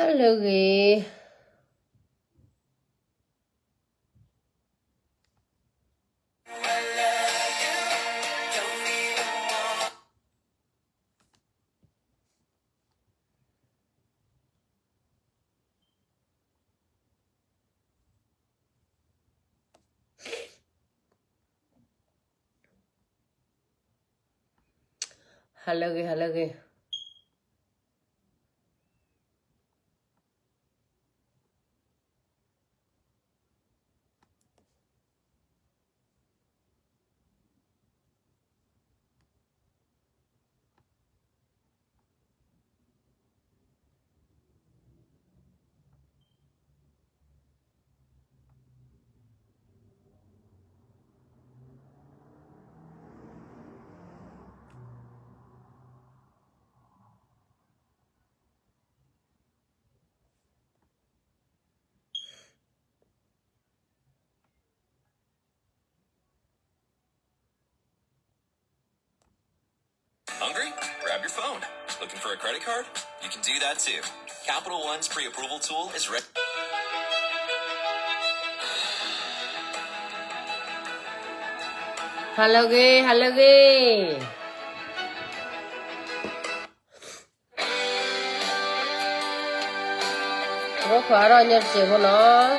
ဟါလၢအဂ့ၤ ဟါလၢအဂ့ၤ ဟါလၢအဂ့ၤ Hungry? Grab your phone. Looking for a credit card? You can do that too. Capital One's pre-approval tool is ready. ဟါလၢအဂ့ၤ ဟါလၢအဂ့ၤ ရိခွါထီၣ်ညီတစဲးဖိနီၤ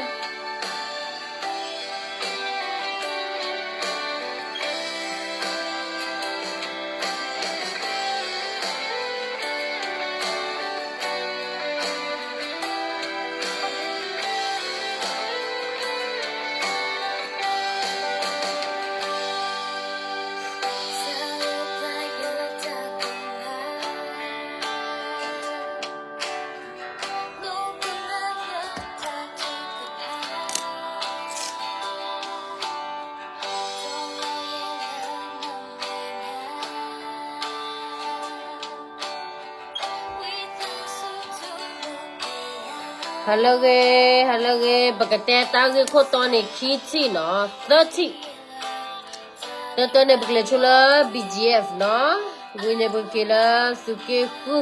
ဟါလၢအဂ့ၤ ဟါလၢအဂ့ၤ ပကတဲတၢ်ဂ့ၢ်ခိၣ်တီန့ၣ် ခံထံၣ်နီၤ သၢထံၣ် တၢတၢန့ၣ် ပကလဲၤဆိလၢ ဘီၣ်ကၠံၣ်အ့ၣ် နီၤ, ဝံၤန့ၣ် ပကက့ၤလၢသုးက့ဃု,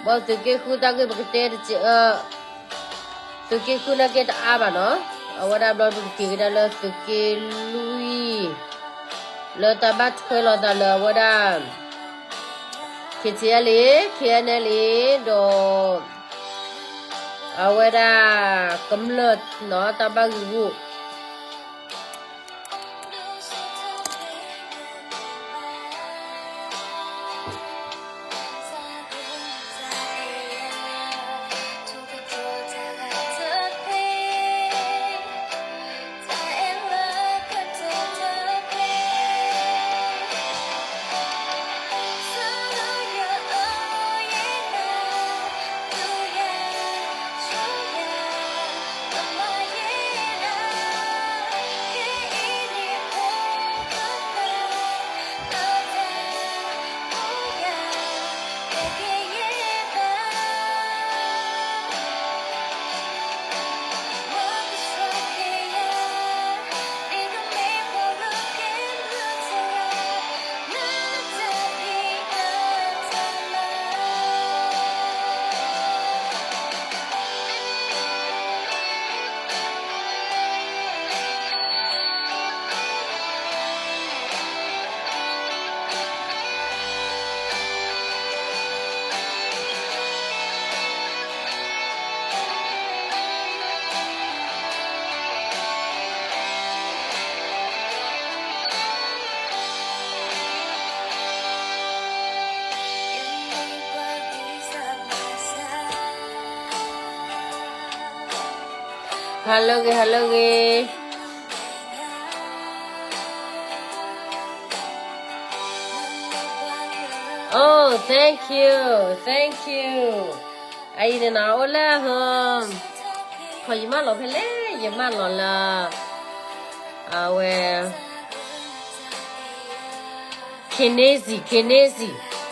ဘၣ်သုးက့ဃုတၢ်ဂ့ၢ် ပကတဲတစဲး, သုးက့ဃုနာ်က့တအါဘၣ်နီၤ, အဝဲဒၣ်ဘျီ ပကက့ၤကဒါလၢသုးက့လွံၢ်, လၢတၢ်ဘၣ်ထွဲလိာ်သးလၢအဝဲဒၣ် ခ့ၣ်ထံၣ်အဲလ်အ့ ခ့ၣ်အဲၣ်အဲလ်အ့ ဒီး အဝဲဒၣ် ကမျၢၢ်နီၤ တၢ်ဘၣ်ဂ့ၢ်ဂူာ် ဟါလၢအဂ့ၤ ဟါလၢအဂ့ၤ. Oh, thank you, thank you. အအံၤန့ၣ်နီၤ အိၣ်လၢ ဟၢ ခီယမၢလီၤဖဲလဲၣ် ယမၢလီၤလၢ အဝဲ Canesi, Canesi,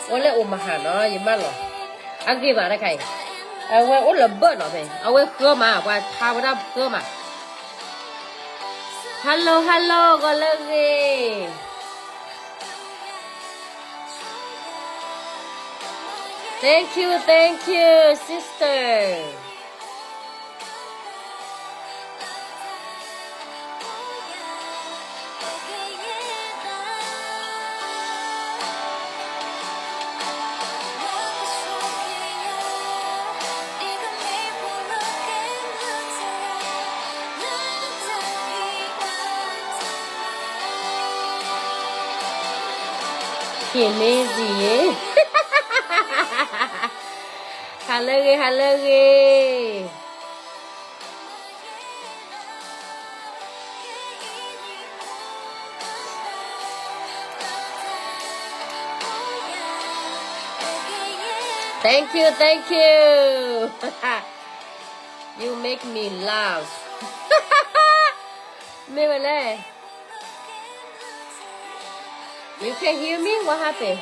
အိၣ်လၢ Omaha နီၤ ယမၢလီၤ. အဂ့ၤဘၣ်တခါအံၤ အဝဲအိၣ်လၢဘၢၣ်နီၤဖဲ အဝဲဃၢမး ပှၤထါဝဲဒၣ်ဃၢမး. Hello, hello ဂီၤလၢအဂ့ၤ. Thank you, thank you, sister. ခင်လေးစီရေ ဟါလၢဂ့ၤ ဟါလၢဂ့ၤ Thank you, thank you. You make me laugh. မ့ၢ်ဝဲလဲၣ် You can hear me? What happened?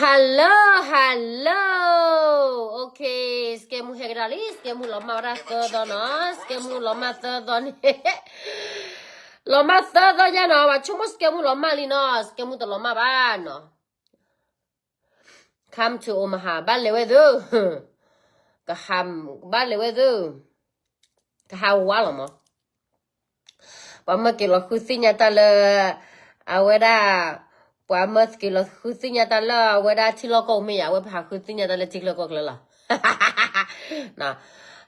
Hello, hello. Okay, စကဲမူဟဲကဒါလံ, စကဲမူလီၤမၢ်ဝဲဒၣ်သၢသီနီၤ, စကဲမူလီၤမၢ်သၢသီန့ၣ်, လီၤမၢ်သၢသီညါနီၤ, ဘၣ်ဆိကမိၣ်စကဲမူလီၤမၢ်လံနီၤ, စကဲမူတလီၤမၢ်ဘၣ်နီၤ. Come to Omaha, ဘၣ်လဲၤဝဲသု, ကဟး, ဘၣ်လဲၤဝဲသု, ကဟးဝါလီၤမး. ပှၤမၢက့ၤလီၤဃုသ့ၣ်ညါတၢ်လၢ အဝဲဒၣ်, ပှၤမၢက့ၤလီၤဃုသ့ၣ်ညါတၢ်လၢအဝဲဒၣ်ထံလီၢ်ကီၢ်မ့ၢ်ယၤ, အဝဲပဟးဃုသ့ၣ်ညါတၢ်လၢထံချၢကီၢ်ချၢလီၤ.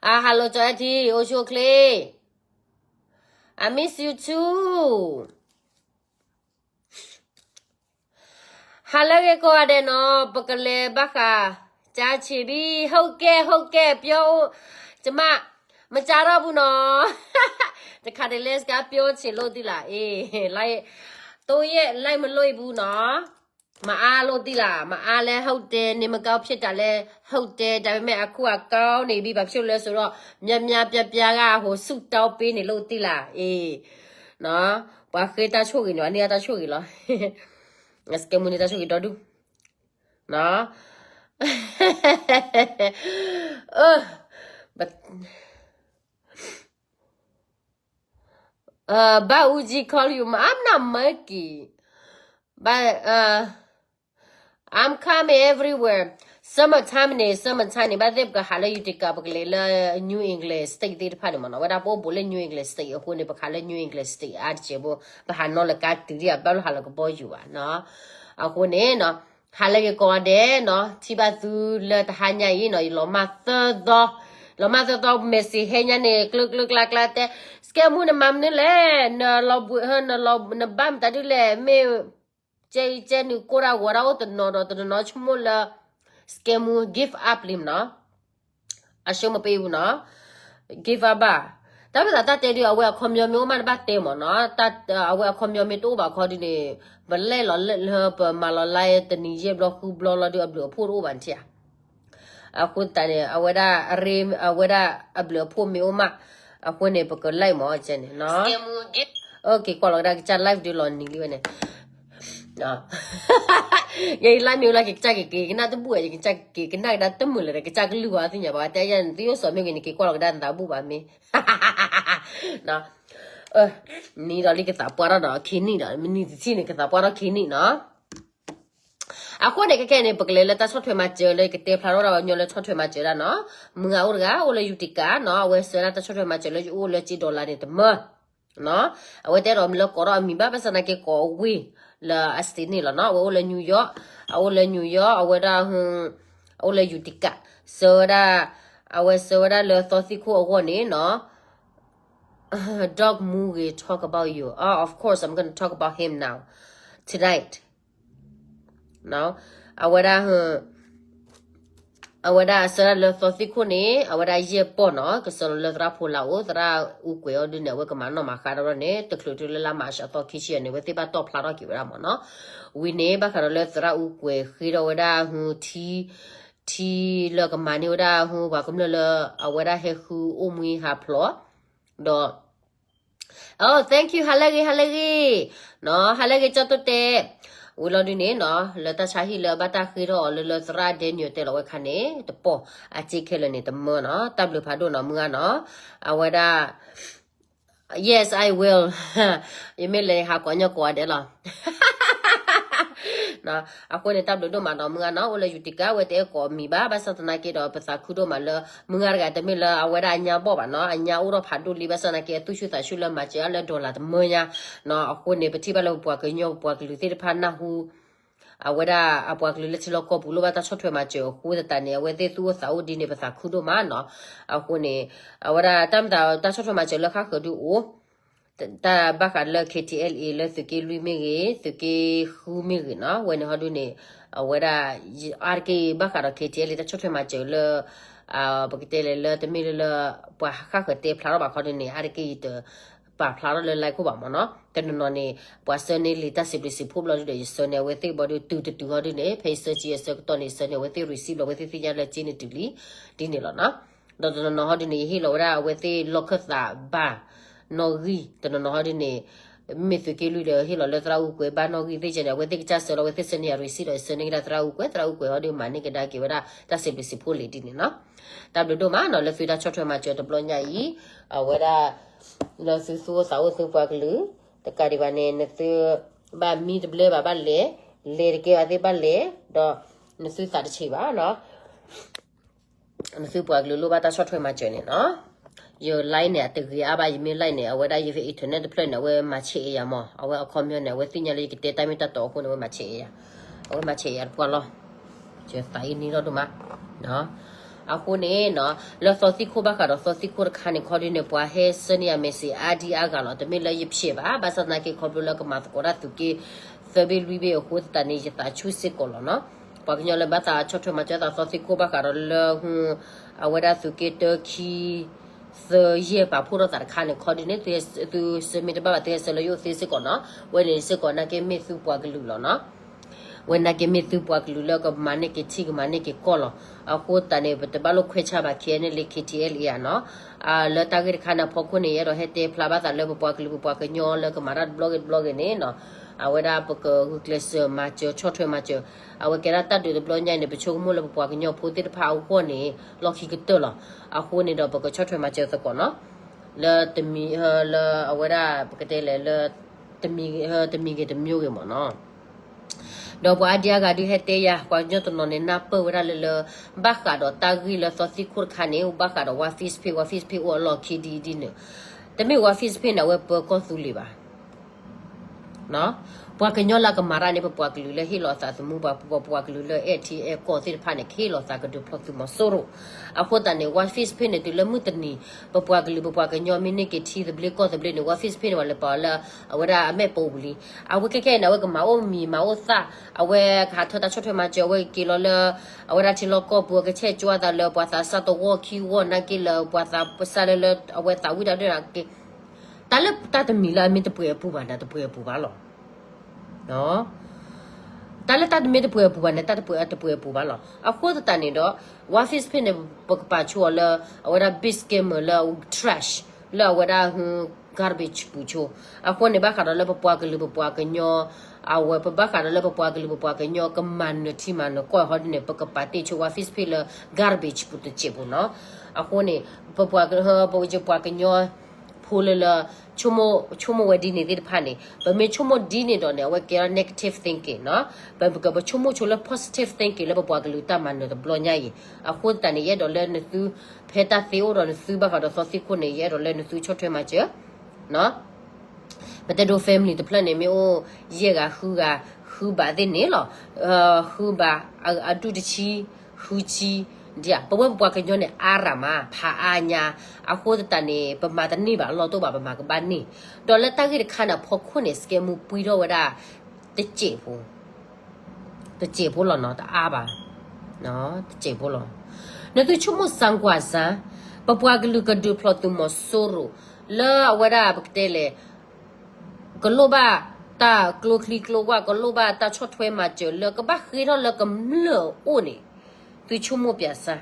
အ hello ကၠီအဲထံ, အိၣ်ဆူၣ်အိၣ်ချ့, I miss you too. ဟါလၢဂ့ၤကိးဂၤဒဲးနီၤ, ပကလဲၤဘၣ်ဃး, ကၠါဆံးဘံ, ဟုတ်ကဲ့ ဟုတ်ကဲ့, ပြော, ကျမ, မကြားတော့ဘူးနော်. တခါတည်းလဲစကားပြောချင်လို့သီးလီၤ, အေး, လိုက်, သုံးရက် လိုက်မလို့ဘူးနော်. မအားလို့သီးလီၤ, မအားလဲဟုတ်တယ်, နေမကောင်းဖြစ်တာလဲ, ဟုတ်တယ်, ဒါပေမဲ့အခုအကောင်းနေပြီ, ဘာဖြစ်လို့လဲဆိုတော့, များများပြားပြားက ဟို, ဆုတောင်းပေးနေလို့သီးလီၤ, အေး, နော်, ပှၤဃ့တၢ်ဆိၣ်ဂ့ၤန့ၣ်, အန့ၢ်တၢ်ဆိၣ်ဂ့ၤလီၤ. စကဲမူန့ၢ်တၢ်ဆိၣ်ဂ့ၤဒီဒူၣ်, နော်, အ, but, uh, ဘၣ်အူကၠံ call you, I'm not monkey, but, uh, I'm coming everywhere. Summer time န့ၣ်, summer time န့ၣ်, ဘၣ်သ့ၣ်ပကဟးလၢ Utica, ပကလဲၤလၢ New England State သ့ၣ်တဖၣ်န့ၣ်မ့ၢ်နီၤ, ဝဲဒၣ်ပအိၣ်ဘူးလၢ New England State အဃိန့ၣ်, ပကဟးလၢ New England State အါတက့ၢ်ဖိ, ပဟးနီလၢကါတုၤဒံးဧါ, ဘၣ်လၢဟးလၢကဘီယူၤဘၣ်နီၤ. အဃိန့ၣ်နီၤ, ဟါလၢဂ့ၤကိးဂၤဒဲးနီၤ, ထံၣ်ဘၣ်သုလၢတဟါညါအံၤနီၤ, ယလီၤမၢ်သၢသီ, လီၤမၢ်သၢသီ message ဟဲညါန့ၣ်, ကျၢကျၢကျါကျါတဲ, စကဲမူနမၤမနုၤလဲၣ်, နလီၤဘှံး, နလီၤ, နဘၣ်မတၤဒုလဲၣ်, မ့ၢ် ကဲအံၤကဲနုာ်ကိၢ်ဒၣ်ဂီၤဒၣ်အိၣ်တနီၤဒီးတနီၤနီၤ ဆိကမိၣ်လၢ စကဲမူ give up လံမ့ၢ်နီၤ, အဆိမပ့ၢ်ဘူးနီၤ, give up ဘၣ်. တၢ်မ့ၢ်သးတၢ်တဲဒုး အဝဲအခီပညီမ့ၢ်အိၣ်မးနဘၣ်တဲမ့ၢ်နီၤ, တၢ်, အဝဲအခီပညီမ့ၢ်တအိၣ်ဘၣ်ခီဒုးန့ၣ်, ပလဲၣ်လီၤလၢပမၤလီၤလါတနံၤယဲၢ်ဘျီဃုဘျီလီၤဒုး အဘျုးအဖှိၣ်တအိၣ်ဘၣ်နထံၣ်ဧါ. အဃိသတးန့ၣ် အဝဲဒၣ်အရ့, အဝဲဒၣ်အဘျုးအဖှိၣ်မ့ၢ်အိၣ်မး, အဃိန့ၣ် ပက like မ့ၢ်ကဲန့ၣ်နီၤ. က့ၤကွၢ်လီၤကဒါကစၢ် live ဒုးလီၤနံၤလံဝဲန့ၣ်, ယ like မ့ၢ်ဝဲလၢကစၢ်က့ၤက့ၤကနၣ်တဘူၣ်, ယကစၢ်က့ၤကနၣ်ကဒါတမုာ်လၢၤဒီး ကစၢ်ကလုၢ်ဝဲသ့ၣ်ညါဘၣ်, တဲယၤန့ၣ် သုယိၣ်စီၤမ့ၢ်ဂ့ၤန့ၣ် က့ၤကွၢ်လီၤကဒါနသးဘူၣ်ဘၣ်မ့ၢ် နံၤဒီးလံကသးပှၢ်ထီၣ်ဒီးခံနံၣ်ဒီး မနံၤတထံၣ်န့ၣ် ကသးပှၢ်ထီၣ်ခံနံၣ်နီၤ. အဃိန့ၣ် ခဲကဲန့ၣ် ပကလဲၤလၢတၢ်ဆီၣ်ထွဲမၤစၢၤလၢယကတဲဖျါထီၣ်ဒၣ်ညီလၢဆီၣ်ထွဲမၤစၢၤဒၣ်နီၤ. မုၢ်ဂၤအိၣ်တဂၤ အိၣ်လၢ Utica နီၤ, အဝဲဆှၢဒၣ်တၢ်ဆီၣ်ထွဲမၤစၢၤလၢယအိၣ်လၢစ့ဒီးလါန့ၣ်တမၢနီၤ. အဝဲတဲဒီးလၢကိးထီၣ်အမံၤဘၣ် ဘၣ်ဆၣ်သနာ်က့ကိးဝ့ၢ်လၢအ state န့ၣ်လီၤနီၤ. အဝဲအိၣ်လၢ New York, အအိၣ်လၢ New York, အဝဲဒၣ်, အအိၣ်လၢ Utica, ဆှၢဝဲဒၣ်, အဝဲဆှၢဝဲဒၣ်လၢသီသံၣ်ခိၣ်အဂီၢ်န့ၣ်နီၤ. Doc Muge talk about you. Oh, of course, I'm gonna talk about him now, tonight. အဝဲဒၣ်, အဝဲဒၣ်အဆှၢဒၣ်လၢသီသံၣ်ခိၣ်န့ၣ် အဝဲဒၣ်ယဲၢ်ပီၢ်နီၤ, ကဆှၢလီၤလၢသရၣ်ဖိလၢအိၣ်, သရၣ်အူကွဲးအီၤဒုးန့ၣ် အဝဲကမၤနီၣ်မၤဃါထီၣ်န့ၣ် တချုးတုၤလၢလါမးရှးသီခံဆံန့ၣ် အဝဲသ့ၣ်ဘၣ်တီၣ်ဖျါထီၣ်က့ၤဝဲဒၣ်မ့ၢ်နီၤ. ဝံၤန့ၣ် ဘၣ်ဃးဒီးလၢသရၣ်အူကွဲးဃ့ထီၣ်ဝဲဒၣ်, ထံ, ထံလၢကမၤန့ၢ်ဝဲဒၣ်, ပှၤကမျၢၢ်လၢအဝဲဒၣ်ဟဲဃုအိၣ်မှံဟးဖျိး, ဒီး Oh, thank you, ဟါလၢအဂ့ၤ ဟါလၢအဂ့ၤ, နီၤ, ဟါလၢအဂ့ၤ ကၠီတိတဲာ်, ဝံၤလီၤဒုန့ၣ်နီၤ, လၢတၢ်ဆါဟံၣ်လၢဘၣ်တၢ်ဃ့ထီၣ်အီၤလၢ လၢသရၣ် Daniel တဲလီၤဝဲခါန့ၣ် တပီၢ်, အစ့ခဲလၢာ်န့ၣ် တမၢနီၤ, တၢ်ဘျုးဖးဒိၣ်နီၤ မုၢ်ဂၤနီၤ, အဝဲဒၣ် Yes, I will. ယမ့ၢ်လဲၤဟးကိးညီကိးဂၤဒဲးလီၤ. အဃိန့ၣ် တၢ်ဘျုးဒိၣ်မးနီၤ မုၢ်ဂၤနီၤ, အိၣ်လၢ Utica ဝဲတအဲၣ်ကိးမံၤဘၣ်, ဘၣ်ဆၣ်သနာ်က့ဒီး ပသးခုဒိၣ်မးလၢ မုၢ်ဂၤတဂၤတမ့ၢ်လၢအဝဲဒၣ်အညါဘီၣ်ဘၣ်နီၤ, အညါအိၣ်ထီၣ်ဖးဒိၣ်လံ, ဘၣ်ဆၣ်သနာ်က့ အသူၣ်ဆူၣ်သးဆူၣ်လၢမၤစၢၤအါလၢ dollar တမၢညါနီၤ, အဃိန့ၣ် ပထံၣ်ဘၣ်လၢပပှၤကညီ ပပှၤကလုာ်သ့ၣ်တဖၣ်နၢ်ဟူ အဝဲဒၣ်အပှၤကလုာ်လၢထံလီၢ်ကီၢ်ပူၤလိၣ်ဘၣ်တၢ်ဆီၣ်ထွဲမၤစၢၤအဃိသတးန့ၣ် အဝဲသ့ၣ်သူၣ်အိၣ်သးအိၣ်ဒ်န့ၣ် ပသးခုဒိၣ်မးနီၤ, အဃိန့ၣ် အဝဲဒၣ်တၢ်မၤတၢ်ဆီၣ်ထွဲမၤစၢၤလၢဃၣ်ဃၢၤဒုအိၣ် တၢ်ဘၣ်ဃးလၢ K T L A လၢသုးက့လွံၢ်မ့ၢ်ဂ့ၤ, သုးက့ဃုမ့ၢ်ဂ့ၤနီၤ, ဝဲန့ၣ်ဟီဒုန့ၣ် အဝဲဒၣ် အါတက့ၢ်ဘၣ်ဃးဒီး K T L A တၢ်ဆီၣ်ထွဲမၤစၢၤလၢ ပကတဲလဲၣ်လၢတမ့ၢ်လၢလၢ ပှၤဃၣ်ဃၢၤတဲဖျါထီၣ်ဘၣ်ခီဒုန့ၣ် အါတက့ၢ်ယတပာ်ဖျါထီၣ်လၢ line ခိၣ်ဘၣ်မ့ၢ်နီၤ, တနီၤနီၤန့ၣ် ပှၤဆှၢန့ၢ်လံာ်တၢ်စံးဘျုးစံးဖှိၣ်ဘျီဒုဒီး ယဆှၢန့ၢ်အဝဲသ့ၣ်ဘျီဒု တုၤတတုၤဟီဒုန့ၣ် ဖဲယဆှၢက့ၤအဆၢကတီၢ်န့ၣ် ယဆှၢန့ၢ်အဝဲသ့ၣ် receipt ဘျီ အဝဲသ့ၣ်သ့ၣ်ညါလၢက့န့ၣ်တုၤလံ ဒ်န့ၣ်လီၤနီၤ. ဒီးတနီၤနီၤဟီဒုန့ၣ် ယဟ့ၣ်လီၤဝဲဒၣ်အဝဲသ့ၣ်လီၢ်ခၢၣ်သးဘၣ်နီၣ်ဂံၢ်, တနီၤနီၤဟီဒုန့ၣ် မ့ၢ်သုးက့လွံၢ်ဒီး ဟ့ၣ်လီၤလၢသရၣ်အူကွဲးဘၣ်နီၣ်ဂံၢ်သ့ၣ်ကဲန့ၣ် အဝဲသ့ၣ်ကစၢ်ဆှၢလီၤအဝဲသ့ၣ်ဆှၢန့ၢ်ယၤ receipt ဒီး ဆှၢန့ၢ်ကဒါသရၣ်အူကွဲး, သရၣ်အူကွဲးဟီဒုမၤန့ၢ်ကဒါက့ၤဝဲဒၣ်တၢ်စံးဘျုးစံးဖှိၣ်လံဒ်န့ၣ်နီၤ. တၢ်ဘျုးဒိၣ်မးနီၤ လၢသုတၢ်ဆီၣ်ထွဲမၤစၢၤတဘျီညါအံၤ, အဝဲဒၣ် လၢသုသူၣ်အိၣ်သးအိၣ်သုပှၤကလုာ်, တကးဒံးဘၣ်န့ၣ် နသု ဘၣ်မံတဘျဲဘၣ်ဘၣ်လဲၤ, လဲၤတကဲဘၣ်သ့ၣ်ဘၣ်လဲၤ, ဒီးနသုသးတဆံးဘၣ်နီၤ. နသုပှၤကလုာ်လိၣ်ဘၣ်တၢ်ဆီၣ်ထွဲမၤစၢၤန့ၣ်နီၤ. ယ line န့ၣ် အတဂ့ၤအါဘၣ်, ယမ့ၢ် line န့ၣ် အဝဲဒၣ်ယ internet တဖျၢၣ်န့ၣ် အဝဲမၤဆဲးအယၤမး, အဝဲအခီပညီန့ၣ် အဝဲသ့ၣ်ညါလၢယကတဲတၢ်မ့ၢ်တၢ်တီအဃိန့ၣ် အဝဲမၤဆဲးအယၤ, အဝဲမၤဆဲးအယၤတပှၢ်လီၤ. ယသးအံၤန့ၣ်လီၤဒိၣ်မး အဃိန့ၣ်နီၤ လၢသီသံၣ်ခိၣ်ဘၣ်ဃးဒီးသီသံၣ်ခိၣ်တခါန့ၣ် ခီဒုန့ၣ် ပှၤဟဲဆှၢန့ၢ်ယၤ message အါဒံအါဂၤလီၤ. တမ့ၢ်လၢယဖျဲးဘၣ်, ဘၣ်ဆၣ်သနာ်က့ ခီဖျိလၢကမၤသကိးတၢ်သုးက့ သၢဘ့ၣ်လွံၢ်ဘ့ၣ်အဃိသတးန့ၣ် ယသးဆူၣ်စ့ၢ်ကီးလီၤနီၤ. ပှၤကညီလၢဘၣ်သးဆီၣ်ထွဲမၤစၢၤသးသီသံၣ်ခိၣ်ဘၣ်ဃးဒီးလၢ အဝဲဒၣ်သုးက့တၢခံ သၢယဲၢ်ပာ်ဖှိၣ်ထီၣ်သးတခါန့ၣ် ခီဒုန့ၣ် သုဆှၢမ့ၢ်တဘၣ်ဘၣ် သုဟဲဆှၢလၢယအိၣ်သ့စ့ၢ်ကီးနီၤ. ဝဲန့ၣ်စ့ၢ်ကီးနာ်က့မ့ၢ်သုပှၤကလုာ်လီၤနီၤ. ဝဲနာ်က့မ့ၢ်သုပှၤကလုာ်လၢကမၤန့ၢ်က့ၤထံကမၤန့ၢ်က့ၤကီၢ်လီၤ. အဃိသတးန့ၣ် ပတဘၣ်လိာ်ခွဲးဆါဘၣ် ခဲအံၤန့ၣ်လၢ K T L A ဧါနီၤ. လၢတၢ်ဂ့ၢ်တခါန့ၣ်အဖီခိၣ်န့ၣ် ယအဲၣ်ဒိးဟဲတဲဖျါဘၣ်သးလၢပပှၤကလုာ်ပပှၤကညီလၢကမၤတၢ်တဘျီဂ့ၤတဘျီဂ့ၤန့ၣ်နီၤ. အဝဲဒၣ်ပကဂုာ်ကျဲးစၢးမၤစၢၤဆီၣ်ထွဲမၤစၢၤ, အဝဲကဲဒၣ်တၢ်ဒုးတဘျီညါအံၤန့ၣ် ပဆိကမိၣ်လၢပပှၤကညီဖိသ့ၣ်တဖၣ်အဂီၢ်န့ၣ် လီၢ်ခံကတၢၢ်လီၤ. အဃိန့ၣ်ဒီးပကဆီၣ်ထွဲမၤစၢၤသကိးနီၤ. လၢတမံၤ လၢအဝဲဒၣ်ပကတဲလဲၣ်လၢ တမံၤဂ့ၤတမံၤဂ့ၤမ့ၢ်နီၤ. ဒီးပှၤအါဒံအါဂၤဒုးဟဲတဲယၤ ပှၤကညီတနီၤန့ၣ် နၢ်ပၢၢ်ဝဲဒၣ်လၢလၢ ဘၣ်ဃးဒီးတၢ်ဂ့ၢ်လၢသီသံၣ်ခိၣ်တခါန့ၣ် ဘၣ်ဃးဒီး War Fish Pay, War Fish Pay အိၣ်အလီၢ်ခံဒ်အံၤဒ်န့ၣ်. တမ့ၢ် War Fish Pay န့ၣ် အဝဲပၢၤကီၢ်သူလ့ၤဘၣ်. ပှၤကညီလၢအကမၤတၢ်န့ၣ် ပပှၤကလုာ်လၢဟ့ၣ်လီၤအသးသမူ, ပပှၤကလုာ်လၢအဲၣ်ထံအဲၣ်ကီၢ်သ့ၣ်တဖၣ်န့ၣ် ကဟ့ၣ်လီၤသးကဒုးဖျီသုးမီၤစိရိၤ. အဃိသတးန့ၣ် War Fish Pay န့ၣ် တုၤလၢမုၢ်တနံၤ ပပှၤကလုာ် ပပှၤကညီမ့ၢ်န့ၢ်က့ၤထံသဘျ့ကီၢ်သဘျ့န့ၣ် War Fish Pay န့ၣ် ပှၤလဲၤပာ်အီၤလၢ အဝဲဒၣ်အမဲာ်ပိာ်ပူၤလံ. အဝဲခဲခဲအံၤန့ၣ် အဝဲကမၤအိၣ်မံၤမၤအိၣ်သၣ်, အဝဲကဟးထၢတၢ်ဆီၣ်ထွဲမၤစၢၤ, အဝဲကက့ၤလီၤလၢ အဝဲဒၣ်ထံလီၢ်ကီၢ်ပူၤ အကဆဲးကၠီအသးလၢ ပှၤသးစၢ်တဝီခံဝီနာ်က့လၢ ပှၤသးပစၢ်လၢလၢ အဝဲသးဝံၣ်တၢ်ဒၢနၤက့ တၢ်လၢတၢ်တမံၤလၢအမ့ၢ်တပှဲၤအပူၤဘၣ်န့ၣ် တပှဲၤအပူၤဘၣ်လီၤ. တၢ်လၢတၢ်တမ့ၢ်တပှဲၤအပူၤဘၣ်န့ၣ် တၢ်တပှဲၤအတပှဲၤအပူၤဘၣ်လီၤ. အဃိသတးန့ၣ်ဒီး War Fish Pay န့ၣ် ပကပာ်ဆိအီၤလၢ အဝဲဒၣ် big scammer လၢ trash လၢအဝဲဒၣ် garbage ပူၤဆိ. အဃိန့ၣ် ဘၣ်ဃးဒီးလၢပပှၤကလုာ်ပပှၤကညီ အဝဲပဘၣ်ဃးဒီးလၢပပှၤကလုာ် ပပှၤကညီကမၤနၢၤထံမၤနၢၤကီၢ်ဟီဒ်န့ၣ် ပကပာ်တ့ၢ်ဆိ War Fish Pay လၢ garbage ပူၤတစဲးဖိနီၤ. အဃိန့ၣ် ပပှၤက ပပှၤကညီဖိလၢလၢ ဆိကမိၣ်ဝဲဒ်န့ၣ်သ့ၣ်တဖၣ်န့ၣ် ပမ့ၢ်ဆိကမိၣ်ဒ်န့ၣ်ဒီးန့ၣ် အဝဲကဲထီၣ် negative thinking နီၤ. ပကပဆိကမိၣ်ဆိလၢ positive thinking လၢပပှၤကလုာ်တၢ်မၤနၢၤတဘျီညါအံၤ. အဃိသတးန့ၣ် ယအဲၣ်ဒိးလၢနသု ဖဲတၢ်သ့အိၣ်ဒီးနသုဘၣ်ဃးဒီးသီသံၣ်ခိၣ်န့ၣ် ယအဲၣ်ဒိးလၢနသုဆီၣ်ထွဲမၤစၢၤ ပတဲဒိ family တဖျၢၣ်န့ၣ် မ့ၢ်အိၣ်ယဲၢ်ဂၤဃုဂၤ ဃုဘးသ့ၣ်န့ၣ်လီၤ. ဃုဘး အဒူၣ်တဆံ ဃုဆံ ဒ် ပဝဲပပှၤကညီန့ၣ် အါရၤမး ဖးအါညါ. အဃိသတးန့ၣ် ပမၤတန့ၢ်ဘၣ်အလီၢ်တအိၣ်ဘၣ် ပမၤကဘၣ်န့ၢ်. ဒီးလၢတၢ်ဂ့ၢ်တခါန့ၣ် အဖီခိၣ်န့ၣ် scammer ပှံထီၣ်ဝဲဒၣ် တစဲးဖိ တစဲးဖိလီၤနီၤ တအါဘၣ် တစဲးဖိလီၤ. နသုဆိကမိၣ်စၢ်ကွၢ်စၢ် ပပှၤကလုာ်ကဒုးဖျီသုးမီၤစိရိၤ လၢအဝဲဒၣ်ပကတဲလဲၣ် ကလိၣ်ဘၣ်တၢ်ကျိချံကျိဝၢ် ကလိၣ်ဘၣ်တၢ်ဆီၣ်ထွဲမၤစၢၤလၢကဘၣ်ဃ့ထီၣ်လၢကမျၢၢ်အအိၣ်န့ၣ် သုဆိကမိၣ်ပၠးစၢ်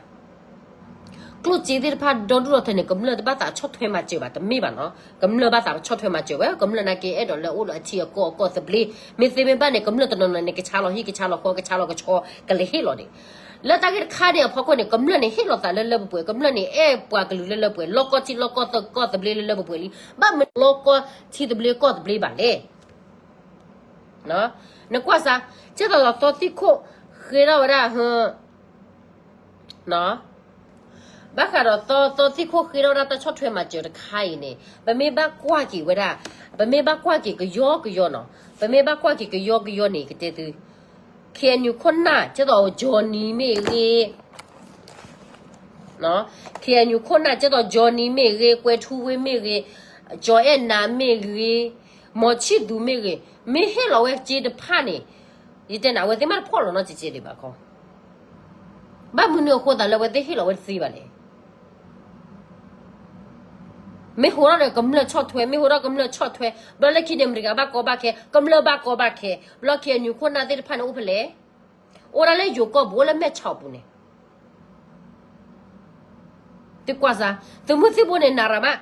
ကျိၣ်စ့သ့ၣ်တဖၣ်ဒီဒူၣ်ဒီထၢန့ၣ် ကမျၢၢ်တဘၣ်သးဆီၣ်ထွဲမၤစၢၤဘၣ် တမ့ၢ်ဘၣ်နီၤ. ကမျၢၢ်ဘၣ်သးဆီၣ်ထွဲမၤစၢၤဝဲ ကမျၢၢ်နာ်က့အဲၣ်ဒိးလၢအအိၣ်ဒီးအထံအကီၢ်အကီၢ်သဘျ့ မ့ၢ်သ့မ့ၢ်ဘၣ်န့ၣ် ကမျၢၢ်တနီၤနီၤန့ၣ် ကဆါလီၤဟံၣ်ကဆါလီၤဃီ ကဆါလီၤကဆီ ကလဲၤဟ့ၣ်လီၤန့ၣ် လၢတၢ်ဂ့ၢ်တခါန့ၣ်အဖီခိၣ်န့ၣ် ကမျၢၢ်န့ၣ်ဟ့ၣ်လီၤသးလၢလၢပှဲၤပှဲၤ ကမျၢၢ်န့ၣ်အဲၣ်ပှၤကလုာ်လၢလၢပှဲၤပှဲၤ လီၢ်ကီၢ်ထံလီၢ်ကီၢ်သဘျ့လၢလၢပှဲၤပှဲၤလံ ဘၣ်မနုၤလီၢ်ကီၢ်ထံသဘျ့ကီၢ်သဘျ့ဘၣ်လဲၣ်. နကွၢ်စါ ကဲသိးဒီးသီသံၣ်ခိၣ်ဃ့ထီၣ်ဝဲဒၣ် ဘၣ်ဃးဒီးသီသံၣ်ခိၣ်ဃ့ထီၣ်ဝဲဒၣ်တၢ်ဆီၣ်ထွဲမၤစၢၤတခါအံၤန့ၣ် ပမ့ၢ်ဘၣ်ကွၢ်က့ၤဝဲဒၣ် ပမ့ၢ်ဘၣ်ကွၢ်က့ၤကယီကယီနီၤ ပမ့ၢ်ဘၣ်ကွၢ်က့ၤကယီကယီန့ၣ် ကတဲသု KNU ခိၣ်နၢ် ကဲသိး Johnny မ့ၢ်ဂ့ၤ KNU ခိၣ်နၢ် ကဲသိး Johnny မ့ၢ်ဂ့ၤ ကွဲၤထူဝ့မ့ၢ်ဂ့ၤ ကၠီၤအဲၣ်နၤမ့ၢ်ဂ့ၤ မီၤဆံၣ်သူမ့ၢ်ဂ့ၤ မ့ၢ်ဟ့ၣ်လီၤဝဲစ့တဖၣ်န့ၣ် ယတဲနၤ အဝဲသ့ၣ်မ့ၢ်တဖီၣ်လီၤနီတစဲးစဲးဒံးဘၣ်ခီ ဘၣ်မနုၤအဃိသးလၢအဝဲသ့ၣ်ဟ့ၣ်လီၤဝဲတသ့ဘၣ်လဲၣ်. မ့ၢ်ဟိးထီၣ်ဒီးကမျၢၢ်ဆီၣ်ထွဲ မ့ၢ်ဟိးထီၣ်ကမျၢၢ်ဆီၣ်ထွဲ ဘျီလၢခံန့ၣ် အမဲရကၤဘၣ်ကီဘၣ်ခဲ ကမျၢၢ်ဘၣ်ကီဘၣ်ခဲ ဘျီ KNU ခိၣ်နၢ်သ့ၣ်တဖၣ်န့ၣ်အိၣ်ဖဲလဲၣ် အိၣ်ဒၣ်လၢယိၤကီၢ်ပူၤ အိၣ်လၢမဲၢ်ဆီးပူၤန့ၣ် သုကွၢ်စါ သုးမုၢ်သံၣ်ဘိန့ၣ် နၤရၤမး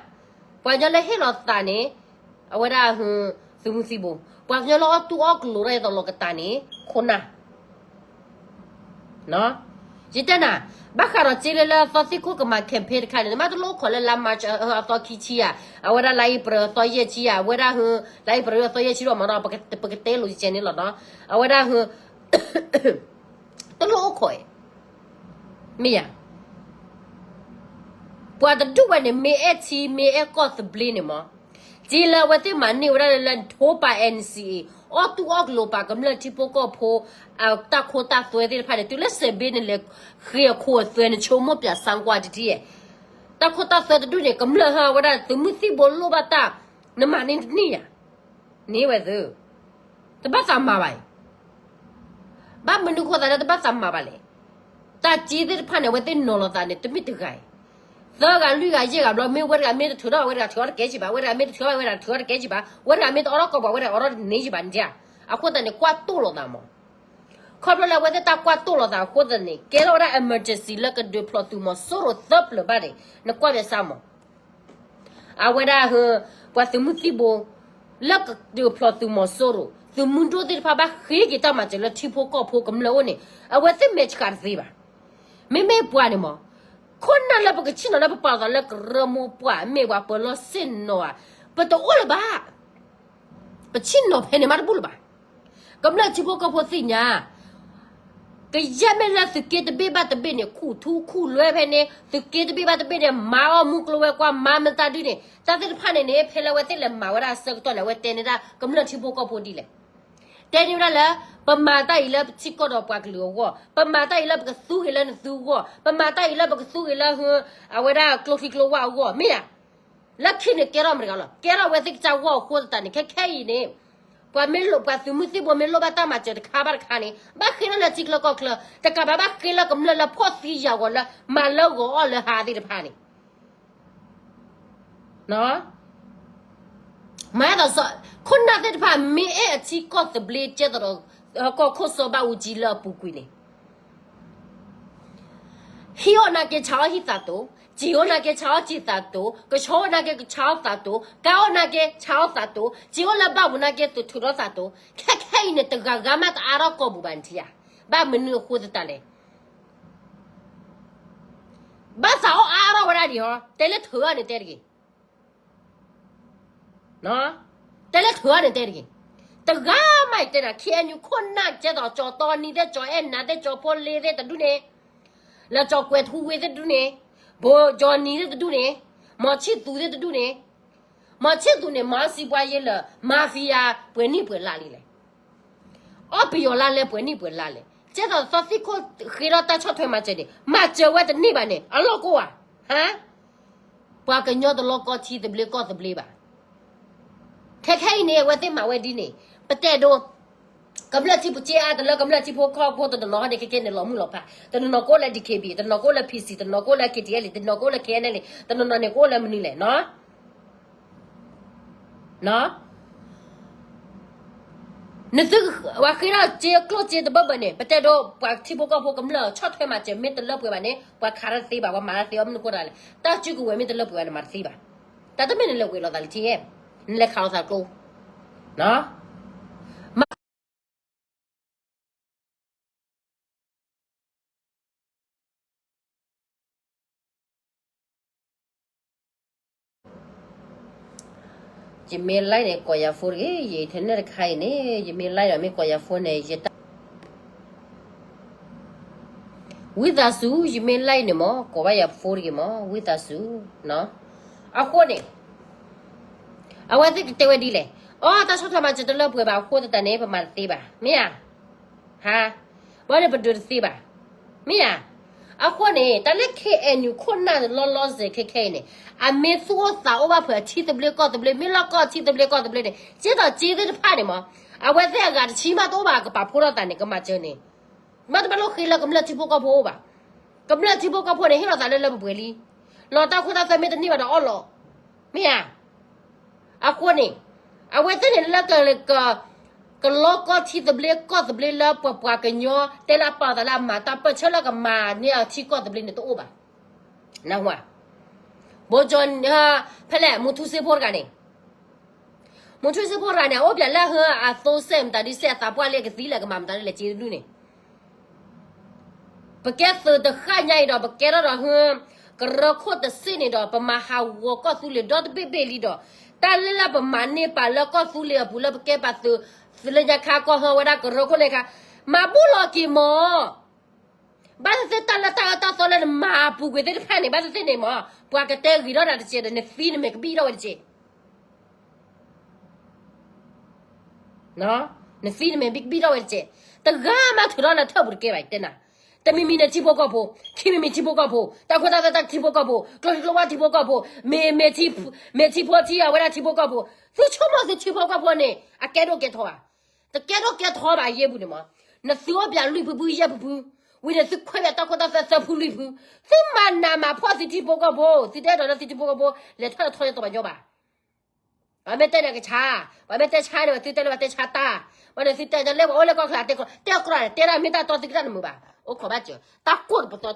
ပှၤကညီလၢဟ့ၣ်လီၤသးန့ၣ် အဝဲဒၣ် သုးမုၢ်သံၣ်ဘိ ပှၤကညီလၢအီၣ်တူၢ်အီၣ်ကလိၤထီၣ်အသးလီၤကတၢ်န့ၣ် ခိၣ်နၢ် ယတဲနၤ ဘၣ်ဃးဒီးစ့လၢလၢသီသံၣ်ခိၣ်ကမၤ campaign တခါန့ၣ် နမ့ၢ်တလိၣ်အိၣ်ခိးလၢလါ March အသီခံဆံဧါ အဝဲဒၣ်လါအ့ဖြ့ၣ်အသီယဲၢ်ဆံဧါ အဝဲဒၣ် လါအ့ဖြ့ၣ်အသီယဲၢ်ဆံဒီးမးနီၤ ပကတဲလိာ်ယကဲန့ၣ်လီၤနီၤ အဝဲဒၣ် တလိၣ်အိၣ်ခိးအံၤ မ့ၢ်ယၤ ပှၤတဒူၣ်ဝဲန့ၣ် မ့ၢ်အဲၣ်ထံ မ့ၢ်အဲၣ်ကီၢ်သဘျ့န့ၣ်မး စ့လၢအဝဲသ့ၣ်မၤန့ၢ်ဝဲဒၣ်လၢ ထိပာ် NCA အီၣ်တူၢ်အီၣ်ကလိၤပာ်ကမျၢၢ်ထံဖိကီၢ်ဖိ အတၢ်ခိတၢ်သွဲသ့ၣ်တဖၣ်န့ၣ် တုၤလၢစဲးဘ့န့ၣ်လဲၤဃ့အခိအသွဲန့ၣ် ဆိကမိၣ်ပၠးစၢကွၢ်တထံၣ် တၢ်ခိတၢ်သွဲတဒူၣ်န့ၣ် ကမျၢၢ်ဟၢဝဲဒၣ်သုးမုၢ်သံၣ်ဘိလိၣ်ဘၣ်တၢ် နမၤန့ၢ်တန့ၢ်ယၤ န့ၢ်ဝဲသု တဘၣ်သးမၤဘၣ်အံၤ ဘၣ်မနုၤဃိသးလၢတဘၣ်သးမၤဘၣ်လဲၣ်. တၢ်စ့သ့ၣ်တဖၣ်န့ၣ် အဝဲသ့ၣ်နီၤလီၤသးန့ၣ် တမ့ၢ်တဂၤအံၤ သၢဂၤလွံၢ်ဂၤယဲၢ်ဂၤဘျီ မ့ၢ်ဝဲတဂၤမ့ၢ်တထုးထီၣ် အဝဲတဂၤထုးထီၣ်တကဲကံဘၣ် ဝဲတဂၤမ့ၢ်တထုးထီၣ် ဝဲတဂၤထုးထီၣ်တကဲကံဘၣ် ဝဲတဂၤမ့ၢ်တအိးထီၣ်ကိးပှၤ ဝဲတဂၤအိးထီၣ်တန့ၢ်ကံဘၣ်န့ၣ်ဧါ. အဃိသတးန့ၣ် ကွၢ်တိၢ်လိာ်သးမး ခီဖျိလၢအဝဲသ့ၣ်တၢ်ကွၢ်တိၢ်လိာ်သးအဃိသတးန့ၣ် ကဲထီၣ်ဝဲဒၣ် emergency လၢကဒုးဖျိးသုးမီၤစိရိၤသၢပျၢၤဘၣ်န့ၣ် နကွၢ်ပၠးစၢမး အဝဲဒၣ် ပှၤသုးမုၢ်သံၣ်ဘိ လၢကဒုးဖျိးသုးမီၤစိရိၤ သုးမုၢ်ဒိၣ်သ့ၣ်တဖၣ် ဘၣ်ဃ့က့ၤတၢ်မၤစၢၤလၢထံဖိကီၢ်ဖိကမျၢၢ်အိၣ်န့ၣ် အဝဲသ့ၣ်မဲာ်ဆှးတသ့ဘၣ်. မ့မ့ၢ်ပှၤန့ၣ်မး ခိၣ်နၢ်လၢပကဆ့ၣ်နီၤလၢပပာ်သးလၢကရၢမိၢ်ပှၢ် မ့ၢ်ပှၤပၢၤလီၢ်ဆ့ၣ်နီၤဧါ ပတအိၣ်လၢၤဘၣ် ပဆ့ၣ်နီၤဖဲန့ၣ်မးတဘူၣ်လၢၤဘၣ်. ကမျၢၢ်ထံဖိကီၢ်ဖိသ့ၣ်ညါ ကယဲၢ်မ့ၢ်လၢသုးက့တဘ့ၣ်ဘၣ်တဘ့ၣ်န့ၣ် ခူၣ်ထူခူၣ်လွဲဖဲန့ၣ် သုးက့တဘ့ၣ်ဘၣ်တဘ့ၣ်န့ၣ် မၤအီၣ်မူကျိၤဝဲၤကွာ် မၤမတၤဒုန့ၣ် တၢ်သ့ၣ်တဖၣ်န့ၣ်န့ၣ် ဖဲလၢအဝဲသ့ၣ်လဲၤမၤဝဲဒၣ်အဆၢကတီၢ်န့ၣ် အဝဲတဲန့ၢ်ဒၣ်ကမျၢၢ်ထံဖိကီၢ်ဖိဒ်လဲၣ်. တဲန့ၢ်ဝဲဒၣ်လၢ ပမၤတၢ်အံၤလၢပထံကီၢ်ဒီးပှၤကလုာ်အဂီၢ်, ပမၤတၢ်အံၤလၢပကသူဂ့ၤလၢနသုအဂီၢ်, ပမၤတၢ်အံၤလၢပကသူဂ့ၤလၢ အဝဲဒၣ်ကျိချံကျိဝၣ်အဂီၢ်, မ့ၢ်ဧါ. လၢခံန့ၣ်ကဲထီၣ်မတၤတဂၤလီၤ, ကဲထီၣ်ဝဲသ့ၣ်ကစၢ်ဂီၢ်အဃိသတးန့ၣ် ခဲခဲအံၤန့ၣ် ပှၤမ့ၢ်လိၣ် ပှၤသုးမုၢ်သံၣ်ဘိမ့ၢ်လိၣ်ဘၣ်တၢ်မၤစၢၤတခါဘၣ်တခါန့ၣ် ဘၣ်ဃ့ထီၣ်လၢထံချၢကီၢ်ချၢ, တကးဘၣ်ဘၣ်ဃ့လၢကမျၢၢ်လၢဖှီၣ်သံယာ်ဂီၤလၢ မၤလၢဂီၤအီၣ်လၢဟါသ့ၣ်တဖၣ်န့ၣ် မၤသးစၢ် ခိၣ်နၢ်သ့ၣ်တဖၣ် မ့ၢ်အဲၣ်အထံကီၢ်သဘျ့ကဲသိးဒီး ကီၢ်ခိၣ်စီၤဘၣ်အူကၠံလၢအပူၤကွံာ်န့ၣ် ဟံၣ်အိၣ်နာ်က့ဆးအီၣ်ဟံၣ်သးတိၤ, စ့အိၣ်နာ်က့ဆးအီၣ်စ့သးတိၤ, ကဆီအိၣ်နာ်က့ဆးအီၣ်သးတိၤ, ကါအိၣ်နာ်က့ဆးအီၣ်သးတိၤ, စ့အိၣ်လၢဘၣ်ပူၤနာ်က့ထုးထီၣ်သးတိၤ, ခဲခဲအံၤန့ၣ် တဂၤဂၤမးတအါထီၣ်ကီၢ်ပူၤဘၣ်န့ၣ်ထံဧါ. ဘၣ်မနုၤအဃိသတးလဲၣ် ဘၣ်သးအီၣ်အါထီၣ်ဝဲဒၣ်ဒံးဟီ, တဲလၢထုးအီၤန့ၣ်တဲတဂ့ၤ တဲလၢထုးအီၤန့ၣ်တဲတဂ့ၤ. တဂၤမးယတဲနၤ KNU ခိၣ်နၢ်ကဲသိး ကၠီၤတီနံၤသ့ၣ် ကၠီၤအဲၣ်နၤသ့ၣ် ကၠီၤဖိလ့သ့ၣ်တဒူၣ်န့ၣ်, လၢကၠီၤကွဲၤထူဝ့သ့ၣ်တဒူၣ်န့ၣ်, ဘိကၠီၤနံၤသ့ၣ်တဒူၣ်န့ၣ်, မီၤဆံၣ်သူသ့ၣ်တဒူၣ်န့ၣ်, မီၤဆံၣ်သူန့ၣ် မၤစံးပှၤယဲလၢ mafia ပှဲၤနံၣ်ပှဲၤလါလံလဲၣ် အီၣ်ပယီၤလါလဲပှဲၤနံၣ်ပှဲၤလါလဲၣ်. ကဲသိးသီသံၣ်ခိၣ်ဃ့ထီၣ်တၢ်ဆီၣ်ထွဲမၤစၢၤန့ၣ် မၤစၢၤဝဲတန့ၢ်ဘၣ်န့ၣ် အလီၢ်ကိၢ်ဧါ. ဟါ ပှၤကညီတလီၢ်ကီၢ်ထံသဘျ့ကီၢ်သဘျ့ဘၣ်. ခဲခဲအံၤန့ၣ် အဝဲသ့ၣ်မၤဝဲဒ်န့ၣ် ပတဲဒိ ကမျၢၢ်ထံပက့အါတလၢ ကမျၢၢ်ထံဖိကီၢ်ဖိတနီၤနီၤဟီန့ၣ် ခဲခဲန့ၣ် လီၤမုၢ်လီၤဖး တနီၤနီၤကအိၣ်လၢ DKB တနီၤကအိၣ်လၢ PC တနီၤကအိၣ်လၢ KTLA တနီၤကအိၣ်လၢ KNLA တနီၤနီၤန့ၣ် ကအိၣ်လၢမနုၤလဲၣ်နီၤ နီၤ နသု ပှၤဃ့ထီၣ်စ့ကျိၣ်စ့တဘၢၣ်ဘၢၣ်န့ၣ် ပတဲဒိ ပှၤထံဖိကီၢ်ဖိကမျၢၢ်ဆီၣ်ထွဲမၤစၢၤ မ့ၢ်တလၢပှဲၤဘၣ်န့ၣ် ပှၤခးတၢ်တသ့ဘၣ်, ပှၤမၤတၢ်တသ့ဘၣ်. မနုၤအဃိတၢ်လဲၣ်, တၢ်စုကဝဲၤမ့ၢ်တလၢပှဲၤဘၣ်န့ၣ် မၤတသ့ဘၣ်. တၢ်တမ့ၢ်နလဲၤဝဲၤလီၤသးလၢထံဧဲ, နလဲၤခးလီၤသးကျိ ယမ့ၢ် live န့ၣ် ကိးယၤ phone တဂ့ၤ, ယ internet တခါအံၤန့ၣ် ယမ့ၢ် live ဒီးမ့ၢ်ကိးယၤ phone န့ၣ် ယတၢ် ဝံသးစူၤ ယမ့ၢ် live န့ၣ်မ့ၢ် ကိးဘၣ်ယၤ phone တဂ့ၤမ့ၢ် ဝံသးစူၤ. အဃိန့ၣ် အဝဲသ့ၣ်ကတဲဝဲဒ်လဲၣ်, အိ တၢ်ဆီၣ်ထွဲမၤစၢၤတလၢပှဲၤဘၣ်အဃိသတးန့ၣ် ပမၤတသ့ဘၣ် မ့ၢ်ဧါ. ဟါ, ဘၣ်န့ၣ်ပဒုးတသ့ဘၣ်, မ့ၢ်ဧါ. အဃိန့ၣ် တၢ်လၢ KNU ခိၣ်နၢ်လီၤလီၤဆဲးခဲခဲအံၤန့ၣ် အမ့ၢ်သူၣ်အိၣ်သးအိၣ်ဘၣ်ဖဲအထံသဘျ့ကီၢ်သဘျ့ မ့ၢ်လီၢ်ကီၢ်ထံသဘျ့ကီၢ်သဘျ့န့ၣ် စ့ဒီးစ့သ့ၣ်တဖၣ်န့ၣ်မ့ၢ် အဝဲသ့ၣ်အဂၤတဆံမးတအိၣ်ဘၣ် ကပာ်ဖှိၣ်ထီၣ်သးန့ၣ် ကမၤစၢၤန့ၣ် မ့တမ့ၢ်လၢဃ့လၢကမျၢၢ်ထံဖိကီၢ်ဖိအိၣ်ဘၣ်. ကမျၢၢ်ထံဖိကီၢ်ဖိန့ၣ် ဟ့ၣ်လီၤသးလၢလၢပှဲၤပှဲၤလံ. လီၤတၢ်ခိတၢ်သွဲမ့ၢ်တန့ၢ်ဘၣ်ဒီးအီၣ်လီၤ, မ့ၢ်ဧါ. အဃိန့ၣ် အဝဲသ့ၣ်န့ၣ်လၢ ကလီၢ်ကီၢ်ထံသဘျ့ကီၢ်သဘျ့လၢပှၤပှၤကညီ တဲလၢအပာ်အသးလၢအမၤတၢ်ပၢၢ်ဆၢလၢကမၤန့ၢ်အထံကီၢ်သဘျ့န့ၣ်တအိၣ်ဘၣ်. နၢ်ဟူဧါ. ဘိကၠီ, ဖဲလဲၣ် မူထူစ့ဖိတဂၤန့ၣ် မူထူစ့ဖိတဂၤန့ၣ် အအိၣ်ပၠးလၢဟၢအသိစဲးမတၤဒ်စဲး အသးပှၢ်လၢကသံလဲၣ် ကမၤမတၤဒ်လဲၣ် စ့တဒူၣ်န့ၣ် ပကဲသုးတဃၣ်ညါအံၤဒီး ပကဲထီၣ်ဒီးဟၢ ကရၢခိၣ်တစ့ၣ်န့ၣ်ဒီး ပမၤဟးဂီၤကီၢ်သူလ့ၤဒီတဘ့ၣ်ဘ့ၣ်လံဒီး တၢ်လၢလၢပမၤန့ၢ်ပာ်လၢကီၢ်သူလ့ၤအပူၤလၢပကဲပာ်သုး သုးလၢညါခါကီၢ်ဟၢဝဲဒၣ်ကရၢခိၣ်လဲၤခါ မၤဘူၣ်လီၤက့ၤမး. ဘၣ်သ့ၣ်သ့ၣ်တၢ်လၢတၢ်အၢတၢ်သီလၢနမၤအပူၤကွံာ်သ့ၣ်တဖၣ်န့ၣ် ဘၣ်သ့ၣ်သ့ၣ်န့ၣ်မး ပှၤကတဲဂ့ၤထီၣ်နၤတစဲးဒီး နသံနမဲာ်ကဘံၣ်ထီၣ်ဝဲတစဲး နသံနမဲာ်ဘံၣ်ကဘံၣ်ထီၣ်ဝဲတစဲး, တဂၤမးထုးထီၣ်လၢထၢၣ်ပူၤတကဲဘၣ် တဲနၤ, တမံၤမံၤန့ၣ်ထံဖိကီၢ်ဖိ, ခံမံၤမံၤထံဖိကီၢ်ဖိ, တၢ်ခိတၢ်သွဲတၢ်ထံဖိကီၢ်ဖိ, ကျိချံကျိဝါထံဖိကီၢ်ဖိ, မ့ၢ်, မ့ၢ်ထံဖိထံအဝဲဒၣ်ထံဖိကီၢ်ဖိ, သုဆိကမိၣ်သုထံဖိကီၢ်ဖိန့ၣ် အကဲဒိၣ်ကဲထီဘၣ်, တကဲဒိၣ်ကဲထီဘၣ်ယဲၢ်ပူၤန့ၣ်မး, နသုအိၣ်ပၠးလွံၢ်ဖုဖုယဲၢ်ဖုဖု, ဝံၤန့ၣ်သုခွဲးပၠးတၢ်ခိတၢ်သွဲသၢဖုလွံၢ်ဖု, သုမၤနးမၤဖှီၣ်သုထံဖိကီၢ်ဖိ, သုတဲဒီးလၢသုထံဖိကီၢ်ဖိ, လဲၤထီၣ်လဲၤထီလၢတဘၣ်ညီဘၣ် ပှၤမ့ၢ်တဲန့ၣ်ကဆါ, ပှၤမ့ၢ်တဲဆါန့ၣ် ပှၤသုတဲလၢပှၤတဲဆါတၢ်, ပှၤန့ၣ်သုတဲလၢပှၤအိၣ်လၢကီၢ်ချၢတဲကြၢး, တဲကြၢးန့ၣ် တဲဒၣ်မ့ၢ်တၢ်တီသုကတၢၢ်နမုာ်ဘၣ်, အိၣ်ခိးဘၣ်စၢၤ, တၢ်ကိၢ်တပတီ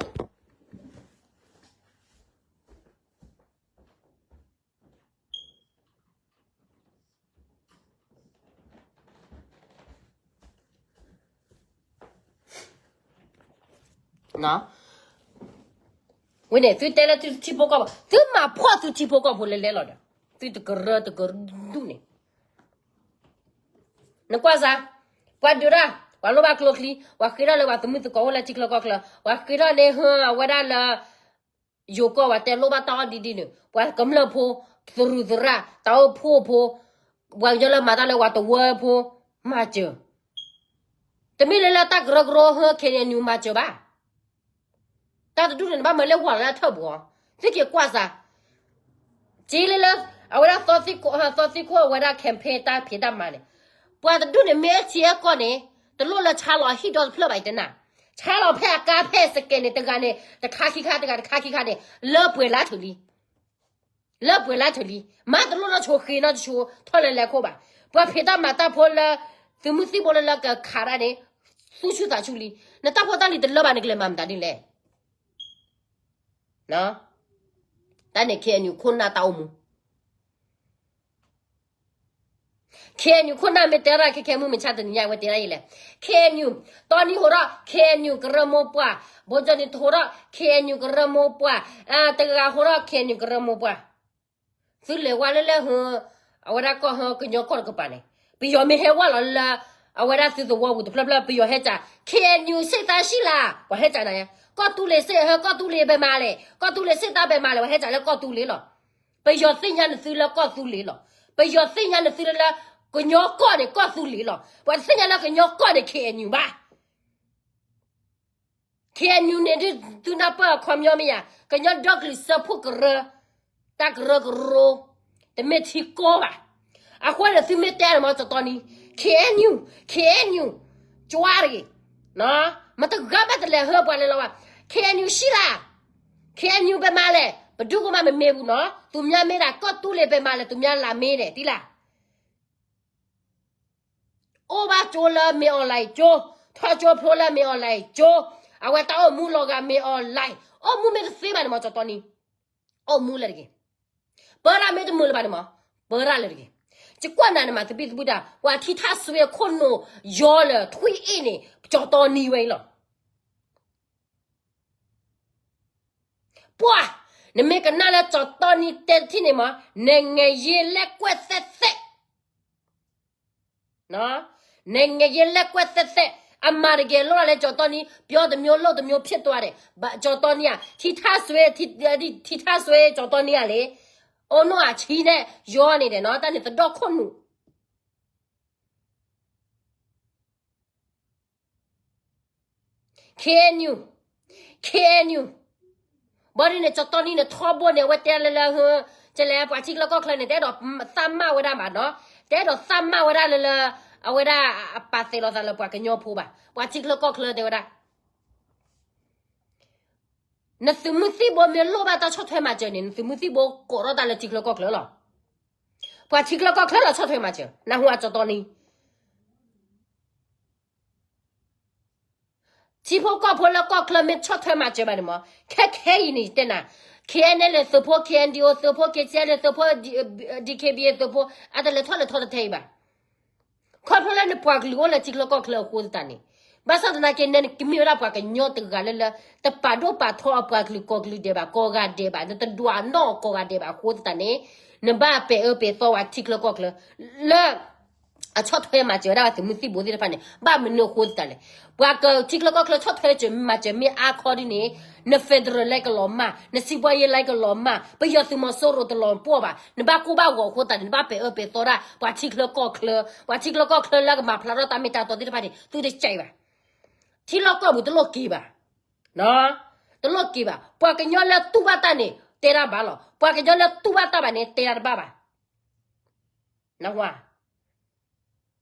ၢ် ဝံၤန့ၣ် သုတဲလၢသုထံဖိကီၢ်ဖိ, သုမၤဖှီၣ်သုထံဖိကီၢ်ဖိလဲၤလဲၤလီၤဒီး, သုတကရၢတကရူၢ်န့ၣ်, နကွၢ်စၢ်, ပှၤဒုးတၢ်, ပှၤလိၣ်ဘၣ်ကျိချံ, ပှၤဃ့ထီၣ်လၢပှၤသမုၣ်သကိးအိၣ်လၢထံချၢကီၢ်ချၢ, ပှၤဃ့ထီၣ်န့ၣ်ဟၢအဝဲဒၣ်လၢ ယိၤကီၢ် ပှၤတဲလိၣ်ဘၣ်တၢ်အီၣ်ဒ်ဒ်န့ၣ်, ပှၤကမျၢၢ်ဖိ, သရူးသရၣ်, တၢ်အိၣ်ဖှိၣ်ဖိ, ပှၤကညီလၢမၤတၢ်လၢပှၤတဝၢဖိ, မၤစၢၤ, တမ့ၢ်လၢလၢတၢ်ကရၢကရိဟၢ KNU မၤစၢၤဘၣ်. တၢ်တဒူၣ်န့ၣ် နဘၣ်မၤလၢဝၤလၢထၢၣ်ပူၤ, သုက့ၤကွၢ်စၢ်, က့လၢလၢ, အဝဲဒၣ်သီသံခိၣ်အဝဲဒၣ် campaign တၢ်ဖံးတၢ်မၤန့ၣ်, ပှၤတဒူၣ်န့ၣ် မ့ၢ်ထံအဲၣ်ကီၢ်န့ၣ်, တလိၣ်လၢဆါလီၤဟံၣ်ဒီတဖျၢၣ်ဘၣ်အံၤတဲနၤ, ဆါလီၤဖဲအကါဖဲစကဲးန့ၣ် တဂၤန့ၣ် တခါခံခါ တဂၤတခါခံခါန့ၣ်, လၢပှဲၤလါထုးလံ လၢပှဲၤလါထုးလံ, မ့ၢ်တလိၣ်နီၢ်ဆိးဃ့နီၢ်ဆိးထီၣ်လဲၤလဲၤခိၣ်ဘၣ်, ပှၤဖံးတၢ်မၤတၢ်ဖိလၢ, သုးမုၢ်သံၣ်ဘိလၢလၢကခးတၢ်န့ၣ်, သူၣ်ဆူၣ်သးဆူၣ်လံ, နတၢ်ဖိတၢ်လံၤတလၢဘၣ် နကလဲၤမၤမတၤဒ်လဲၣ်. တၢ်န့ၣ် KNU ခိၣ်နၢ်တၢ်အိၣ်မူ KNU ခိၣ်နၢ်မ့ၢ်တဲရၣ်ခဲခဲ မုၢ်မဆါတနံၤညါ အဝဲတဲဒ်အံၤလဲၣ်, KNU, တီနံၤဟိးထီၣ် KNU ကရၢမိၢ်ပှၢ်, ဘိကၠီနံၤဟိးထီၣ် KNU ကရၢမိၢ်ပှၢ်, တဂၤဟိးထီၣ် KNU ကရၢမိၢ်ပှၢ်, သုလဲၤဝဲလၢလၢဟၢ, အဝဲဒၣ်ကီၢ်ဟၢကညီကီၢ်တကပၤန့ၣ်, ပယီၤမ့ၢ်ဟဲဝဲလီၤလၢ, အဝဲဒၣ်သုသဝီပူၤတဖျၢၣ်ဖျၢၣ် ပယီၤဟဲကၠး, KNU စ့ၣ်သးဆံၣ်လၢ, ပှၤဟဲကၠးနၤယါ, ကီၢ်သူလ့ၤစ့ၣ်ဟၢ ကီၢ်သူလ့ၤဘဲမၤလဲၣ်, ကီၢ်သူလ့ၤစ့ၣ်သးဘဲမၤလဲၣ် ပှၤဟဲကၠးလၢကီၢ်သူလ့ၤလီၤ. ပယီၤသ့ၣ်ညါနသုလၢကီၢ်သူလ့ၤလီၤ. ပယီၤသ့ၣ်ညါနသုလၢလၢ, ကညီကီၢ်န့ၣ်ကီၢ်သူလ့ၤလီၤ. ပှၤတသ့ၣ်ညါလၢကညီကီၢ်န့ၣ် KNU ဘၣ်. KNU န့ၣ်ဒုးသုနၢ်ပၢၢ်အခီပညီမ့ၢ်ယါ, ကညီဒီကလုာ်စၢဖှိၣ်ကရၢ, တၢ်ကရၢကရိ, တမ့ၢ်ထံကီၢ်ဘၣ်. အဃိန့ၣ်သုမ့ၢ်တဲန့ၣ်မ့ၢ်တတီနံၤ, KNU, KNU, ကၠွါတဂ့ၤ, မတဂၤဘၣ်တလဲၤဟၢပှၤလဲၤလီၤဘၣ်, KNU ဆံၣ်လၢ်, KNU ဘဲမၤလဲၣ် ပဒူကမၣ်မ့မ့ၢ်ပူၤနီၤ, သူများမေးတာ ကီၢ်သူလ့ၤဘဲမၤလဲၣ် သူများလာမေးတယ် တံၢ်လၢ်. ထီၣ်ဘၣ်ကၠိလၢမ့ၢ်အီၣ်လဲၣ်ကၠိ, ထီၣ်ကၠိဖျိလၢမ့ၢ်အီၣ်လဲၣ်ကၠိ, အဝဲတၢ်အိၣ်မူလီၤဂာ်မ့ၢ်အီၣ်လဲၣ်, အိၣ်မူမ့ၢ်တသ့ဘၣ်န့ၣ်မး ကၠီတီနံ, အိၣ်မူလၢတဂ့ၤ, ပၢတၢ်မ့ၢ်တမုာ်လၢၤဘၣ်န့ၣ်မး, ပၢတၢ်လၢတဂ့ၤ, ယကွၢ်နၤန့ၣ်မး သဘံၣ်သဘုၣ်တၢ် ပှၤထံထၣ်စွ့အခိၣ်နူာ်ယီၤလၢထွံၣ်အ့ၣ်န့ၣ် ကၠီတီနံဝဲအံၤလီၤ. ပှၤ, နမ့ၢ်ကနၣ်လၢကၠီတီနံတဲထံၣ်န့ၣ်မး, နငဲးယ့လဲၣ်ကွဲၢ်သဲးသဲး, နငဲးယ့လဲၣ်ကွဲၢ်သဲးသဲး, အမၤတဂ့ၤလိၣ်လၢကၠီတီနံ, ပြောတမျိုးလုပ်တမျိုးဖြစ်သွားတယ်, ကၠီတီနံဧါ, ထံထၣ်စွ့, ထံထၣ်စွ့ကၠီတီနံဧါလံ, အိၣ်နီၢ်အဆံန့ၣ် ယီၤန့ၣ်ဒီးနီၤ တၢ်န့ၣ်သဒီၣ်ခိၣ်နူာ် KNU, KNU, ဘၣ်ဒ်န့ၣ် ကၠီတီနံန့ၣ် ထီဘိန့ၣ် အဝဲတဲလၢလၢ, ကလဲၤပှၤထံချၢကီၢ်ချၢန့ၣ် တအဲၣ်ဒိးသးမၣ်ဝဲဒၣ်ဘၣ်နီၤ, တအဲၣ်ဒိးသးမၣ်ဝဲဒၣ်လၢလၢ, အဝဲဒၣ်အပာ်သဲးလီၤသးလၢပှၤကညီဖိဘၣ်, ပှၤထံချၢကီၢ်ချၢတဲဝဲဒၣ် နသုးမုၢ်သံၣ်ဘိမ့ၢ်လိၣ်ဘၣ်တၢ်ဆီၣ်ထွဲမၤစၢၤန့ၣ် နသုးမုၢ်သံၣ်ဘိကိးထီၣ်တၢ်လၢထံချၢကီၢ်ချၢလီၤ. ပှၤထံချၢကီၢ်ချၢလီၤဆီၣ်ထွဲမၤစၢၤ, နၢ်ဟူအကၠီတီနံ, ထံဖိကီၢ်ဖိလၢကီၢ်ချၢမ့ၢ်ဆီၣ်ထွဲမၤစၢၤဘၣ်န့ၣ်မး, ခဲခဲအံၤန့ၣ် ယတဲနၤ, KNLA သုးဖိ, KNDO သုးဖိ, KTLA သုးဖိ, DKBA သုးဖိ, အတလဲၤထီၣ်လဲၤထီတထဲအံၤဘၣ်. ခီဖျိလၢနပှၤကလုာ်အိၣ်လၢထံချၢကီၢ်ချၢအဃိသတးန့ၣ်, ဘၣ်ဆၣ်သနာ်က့ နကမ့ၢ်ဝဲဒၣ်ပှၤကညီတဂၤလၢလၢ, တပာ်ဒိၣ်ပာ်ထီအပှၤကလုာ်ကိးကလုာ်ဒဲးဘၣ်, ကိးဂၤဒဲးဘၣ်, နတဒွးနီၢ်ကိးဂၤဒဲးဘၣ်အဃိသတးန့ၣ်, နဘၣ်ပဲာ်အၢပဲာ်သီဝဲထံချၢကီၢ်ချၢ, လၢ အဆီၣ်ထွဲမၤစၢၤဝဲဒၣ်သုးမုၢ်သံၣ်ဘိသ့ၣ်တဖၣ်န့ၣ် ဘၣ်မနုၤအဃိသတးလဲၣ်. ပှၤကထံချၢကီၢ်ချၢဆီၣ်ထွဲစၢၤမၤစၢၤမ့ၢ်အါခီဒ်န့ၣ်, န federal လဲကလီၤမၢ်, နစံးဘှီယဲလဲကလီၤမၢ်, ပယီၤသုးမီၤစိရိၤတလီၤပှီၢ်ဘၣ်, နဘၣ်ကိၢ်ဘၣ်ဂီၤအဃိသတးန့ၣ် နဘၣ်ပဲာ်အၢပဲာ်သီဒၣ် ပှၤထံချၢကီၢ်ချၢ, ပှၤထံချၢကီၢ်ချၢလၢကမၤဖျါထီၣ်တၢ်မ့ၢ်တၢ်တီသ့ၣ်တဖၣ်န့ၣ် သုတကဲဘၣ်. ထံလီၢ်ကီၢ်ပူၤတလိၣ်က့ၤဘၣ် တလိၣ်က့ၤဘၣ်. ပှၤကညီလၢတူၢ်ဘၣ်တၢ်န့ၣ် တဲတၢ်ဘၣ်လီၤ. ပှၤကညီလၢတူၢ်ဘၣ်တၢ်ဘၣ်န့ၣ် တဲတၢ်တဘၣ်ဘၣ်. နၢ်ဟူဧါ.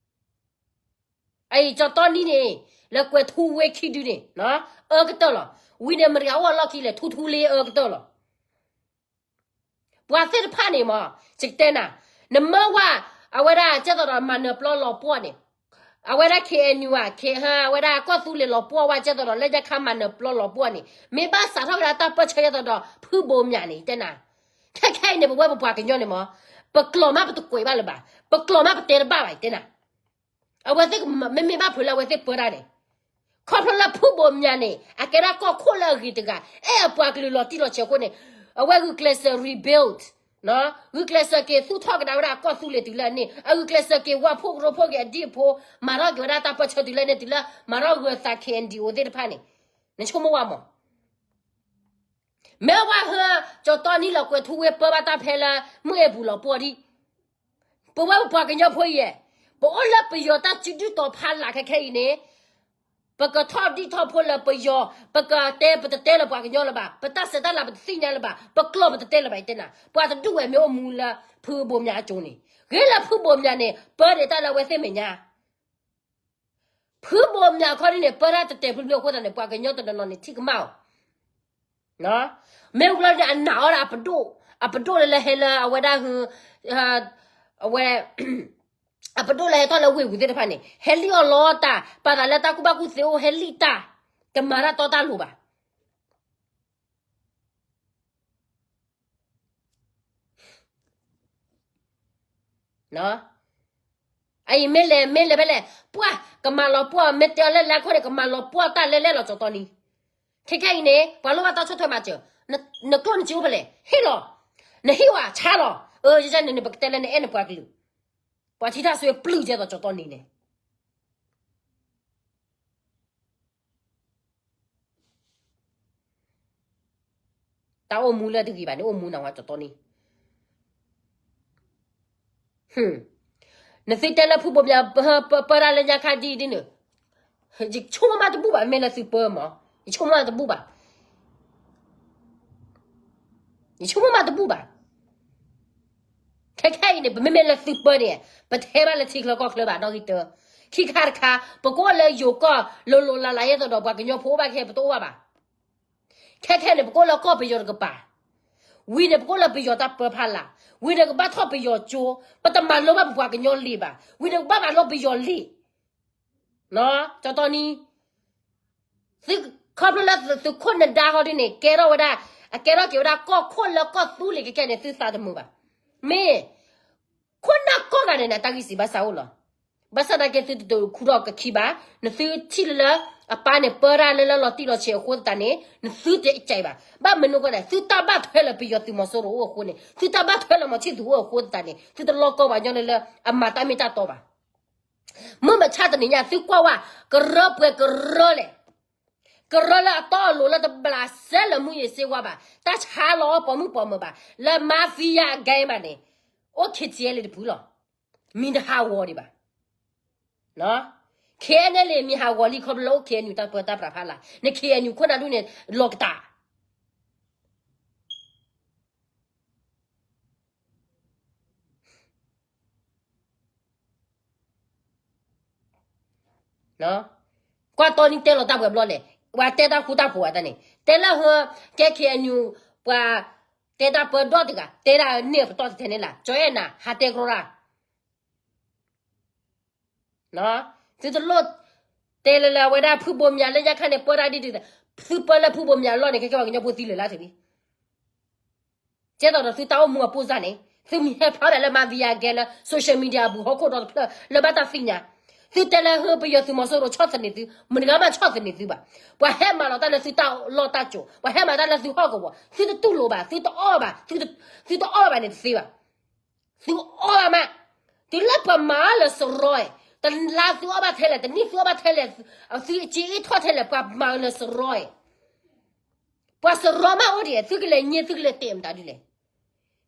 အအံၤ ကၠီတီနံန့ၣ် လၢကွဲၤထူဝ့ခံဒုန့ၣ် အၢကတၢၢ်လီၤ. ဝံၤန့ၣ် မတၤအအိၣ်အလီၢ်ခံလဲၣ် ထူထူလ့အၢကတၢၢ်လီၤ. ပှၤသ့ၣ်တဖၣ်န့ၣ်မး ယကတဲနၤ, နမၢဝဲ အဝဲဒၣ်ကဲသိးဒီးမၤနၢၤပျီလီၤပှီၢ်န့ၣ်, အဝဲဒၣ် KNU ဧါ, အဝဲဒၣ်ကီၢ်သူလ့ၤလီၤပှီၢ်ဝဲကဲသိးဒီး လၢညါခါမၤနၢၤပျီလီၤပှီၢ်န့ၣ် မ့ၢ်ဘၣ်စးထီၣ်ကဒါတၢ်ပၢၢ်ဆၢကဲသိးဒီး ဖုဘိးမၠးန့ၣ် ယတဲနၤ, ခဲခဲအံၤန့ၣ် ပဝဲပပှၤကညီန့ၣ်မး ပကျိာ်မးပတကွဲးဘၣ်လၢၤဘၣ်, ပကျိာ်မးပတဲတဘၣ်ဘၣ် ယတဲနၤ. အဝဲသ့ၣ်မ့မ့ၢ်ဘၣ်ဖုးလၢအဝဲသ့ၣ်ပၢတၢ်န့ၣ်, ခီဖျိလၢဖုဘိးမၠးန့ၣ် အကဲဒၣ်ကီၢ်ခိၣ်လၢအဂ့ၤတဂၤ, အဲၣ်အပှၤကလုာ်လီၤတံၢ်လီၤဆဲးအဃိန့ၣ်, အဝဲဂုာ်ကျဲးစၢး rebuild, ဂုာ်ကျဲးစၢးက့ၤသူၣ်ထီၣ်ကဒါဝဲဒၣ်အကီၢ်သူလ့ၤတုၤလၢအန့ၣ်, အဂုာ်ကျဲးစၢးက့ၤဝၢ်ဖှိၣ်ကရၢဖှိၣ်က့ၤအဒံၣ်အဖိ, မၤထီၣ်က့ၤဝဲဒၣ်တၢ်ပၢၢ်ဆၢတုၤလၢန့ၣ် တုၤလၢမၤထီၣ်ဂၢၤသး KNDO သ့ၣ်တဖၣ်န့ၣ်, နဆိကမိၣ်ဝဲမး မ့ၢ်ဝဲဟၢ ကၠီတီနံလီၤကွဲၤထူဝ့ ပၢဘၣ်တၢ်ဖဲလၢမုၢ်အဲၣ်ပူၤလီၤပှီၢ်ဒံး, ပဝဲပပှၤကညီဖိအံၤ, ပအိၣ်လၢပယီၤတၢ်စုဒုၣ်တီၤဖးလၢ်ခဲခဲအံၤန့ၣ်, ပကထီၣ်ဒံၣ်ထီၣ်ဖိလၢပယီၤ, ပကတဲပတတဲလၢပှၤကညီလၢၤဘၣ်, ပတၢ်ဆဲးတၢ်လၤပတသ့ၣ်ညါလၢၤဘၣ်, ပကျိာ်ပတတဲလၢၤဘၣ် ယတဲနၤ, ပှၤတဒူၣ်ဝဲမ့ၢ်အိၣ်မူလၢဖုဘိးမၠးအကၠိန့ၣ်, ဂ့ၤလၢဖုဘိးမၠးန့ၣ် ပၢဒံးတၢ်လၢအဝဲသ့ၣ်မဲာ်ညါ ဖုဘိးမၠးအခီဒ်န့ၣ် ပၢတၢ်တတဲာ်ဖျုးဖျုးအဃိသတးန့ၣ် ပှၤကညီတနီၤနီၤန့ၣ် ထံၣ်ကမၣ်အီၤ, မ့ၢ်ဝံၤလီၤန့ၣ် အနာ်အီၤဒၣ်အပဒိၣ်, အပဒိၣ်လၢလၢဟဲလၢအဝဲဒၣ်, အဝဲ, အပဒိၣ်လၢဟဲထီၣ်လၢဝ့ၢ်ပူၤသ့ၣ်တဖၣ်န့ၣ် ဟဲလံၣ်အီၤလီၤတၢ်, ပာ်သးလၢတၢ်ကူၣ်ဘၣ်ကူၣ်သ့အိၣ် ဟဲလံၣ်တၢ်, တမၤတၢ်တီတၢ်လိၤဘၣ် အအံၤမ့ၢ်လဲၤမ့ၢ်လဲၤဖဲလဲၣ်, ပှၤကမၤလီၤပှီၢ် မ့ၢ်တဲအီၤလၢလဲၤခိၣ်န့ၣ် ကမၤလီၤပှီၢ်တၢ်လဲၤလဲၣ်လီၤ ကၠီတီနံ, ခဲခဲအံၤန့ၣ် ပှၤလိၣ်ဘၣ်တၢ်ဆီၣ်ထွဲမၤစၢၤ, နကျိၣ်နစ့အိၣ်ဖဲလဲၣ် ဟ့ၣ်လီၤ, နဟ့ၣ်ဝဲဆါလီၤ, အၢ ယဲန့ၣ်န့ၣ် ပကတဲလၢနအဲၣ်နပှၤကလုာ်, ပှၤထံထၣ်စွ့ပျုၢ်ကဲသိးကၠီတီနံန့ၣ် တၢ်အိၣ်မူလၢတဂ့ၤဘၣ်န့ၣ် အိၣ်မူနဝဲကၠီတီနံ, နသုတဲလၢဖုဘိးမၠးပၢတၢ်လၢညါခါဒ်ဒ်န့ၣ်, ယဆိကမိၣ်မးတဘူၣ်ဘၣ် မ့ၢ်လၢသုပၢမး, ယဆိကမိၣ်မးတဘူၣ်ဘၣ် ယဆိကမိၣ်မးတဘူၣ်ဘၣ်. ခဲခဲအံၤန့ၣ် ပမ့မ့ၢ်လၢသုပၢန့ၣ် ပတဟဲဘၣ်လၢထံချၢကီၢ်ချၢဘၣ် ဒီဂံၢ်တၢ, ခံခါတခါ ပကအိၣ်လၢယိၤကီၢ်လိၤလိၤလးလး ယဲသိးဒီးပှၤကညီဖိအိၣ်ဘၣ်ခဲ ပတအိၣ်ဘၣ်ဘၣ်. ခဲခဲန့ၣ် ပကအိၣ်လၢကီၢ်ပယီၤတကပၤ, ဝံၤန့ၣ် ပကအိၣ်လၢပယီၤတၢ်ပၢဖးလာ်, ဝံၤန့ၣ် ကဘၣ်ထီၣ်ပယီၤကၠိ, ပတမၤလိဘၣ်ပပှၤကညီလံာ်ဘၣ်, ဝံၤန့ၣ် ကဘၣ်မၤလိပယီၤလံာ်. ကၠီတီနံၤ, သုခီဖျိလၢသုးခိၣ်နဒါဟီဒ်န့ၣ် ကဲထီၣ်ဝဲဒၣ်, အကဲထီၣ်က့ၤဝဲဒၣ်ကီၢ်ခိၣ်လၢကီၢ်သူလ့ၤကဲကဲန့ၣ် သုသးတမုာ်ဘၣ်. မ့ၢ်ခိၣ်နၢ်ကီၢ်ဂၤန့ၣ်န့ၣ် တၢ်ဂံၢ်စံးဘၣ်စၢ်အိၣ်လီၤ. ဘၣ်ဆၣ်သနာ်က့ သုတတုၤခူထီၣ်ကခံဘၣ်. နသုထံၣ်လၢလၢအပၢ်န့ၣ် ပၢတၢ်လၢလၢလီၤတံၢ်လီၤဆဲးအဃိသတးန့ၣ် နသုတကဲဘၣ်. ဘၣ်မနုၤအဃိန့ၣ် သုတၢ်ဘၣ်ထွဲလၢပယီၤသုးမီၤစိရိၤအိၣ်အဃိန့ၣ်, သုတၢ်ဘၣ်ထွဲလၢမီၤဆံၣ်သူးအိၣ်အဃိသတးန့ၣ် သုတလီၢ်ကီၢ်ပှၤကညီလၢလၢအမၤတၢ်မ့ၢ်တၢ်တီဘၣ်. မုၢ်မဆါတနံၤညါ သုကွၢ်ဝဲ ကရၢပှဲၤကရၢလဲၣ်. ကရၢလၢအတီအလိၤလၢတဘျးစဲလၢမူးယ့ၤစ့ဝါဘၣ်, တၢ်ဆါလီၤပိာ်မုၣ်ပိာ်မုၣ်ဘၣ်, လၢ mafia gang ဘၣ်န့ၣ်, အိၣ် K T L A တဖုလီၤ. မံၤတဟးဂီၤဒံးဘၣ်. K N L A မံၤဟးဂီၤလံခီဖျိလၢအိၣ် K N U တၢ်ပၢတၢ်ပြးဖးလာ်, န K N U ခိၣ်နၢ်ဒူၣ်န့ၣ် လီၤကတၢ် ကွၢ်တီနံၤတဲလီၤတၢ်ပှဲၤဘျီလဲၣ်, ပှၤတဲတၢ်ဃူတၢ်ဖိးအတၢ်န့ၣ်, တဲလၢဟၢ ကဲ K N U ပှၤတဲတၢ်ပၢဒီတဂၤ, တဲဒၣ်န့ၢ်ပတီၢ်တထဲန့ၣ်လၢ ကၠီအဲၣ်နၤ ဟးတဲကရီတၢ် သုတလိၣ်တဲလၢလၢအဝဲဒၣ်ဖုဘိမၠးလၢညါခါန့ၣ် ပၢတၢ်ဒ်ဒ်, သုပၢလၢဖုဘိမၠးလီၢ်န့ၣ် ခဲကဲပှၤကညီဖိသံလၢာ်လၢ်တဂ့ၤ. ကဲသိးဒီးသုတၢ်အိၣ်မူအပိၢ်စၢ်န့ၣ် သုမံၤဟဲဖျါဒၣ်လၢ mafia gang လၢ social media အပူၤဟီၣ်ခိၣ်ဒီတဖျၢၣ်လၢဘၣ်တၢ်သ့ၣ်ညါ, သုတဲလၢဟၢပယီၤသုးမီၤစိရိၤဆီၣ်သနံးသု, မနုၤဂၤမးဆီၣ်သနံးသုဘၣ်. ပှၤဟဲမၤလီၤတၢ်လၢသုတၢ်လီၢ်တၢ်ကၠိၤ, ပှၤဟဲမၤတၢ်လၢသုဟီၣ်ကဝီၤ, သုတတူၢ်လိာ်ဘၣ်, သုတအီၣ်ဘၣ်, သုတအီၣ်ဘၣ်န့ၣ်တသ့ဘၣ်. သုအီၣ်ဘၣ်မး, တုၤလၢပှၤမၤအီၤလၢစရီ, တလါသုအီၣ်ဘၣ်ထဲလဲၣ်, တနံၣ်သုအီၣ်ဘၣ်ထဲလဲၣ်, သုအစ့အ့ၣ်ထီၣ်ထဲလဲၣ်, ပှၤမၤအီၤလၢစရီ, ပှၤစရီမးအိၣ်ဒံး, သုကလဲၤညံ သုကလဲၤတဲာ်မတၤဒ်လဲၣ်.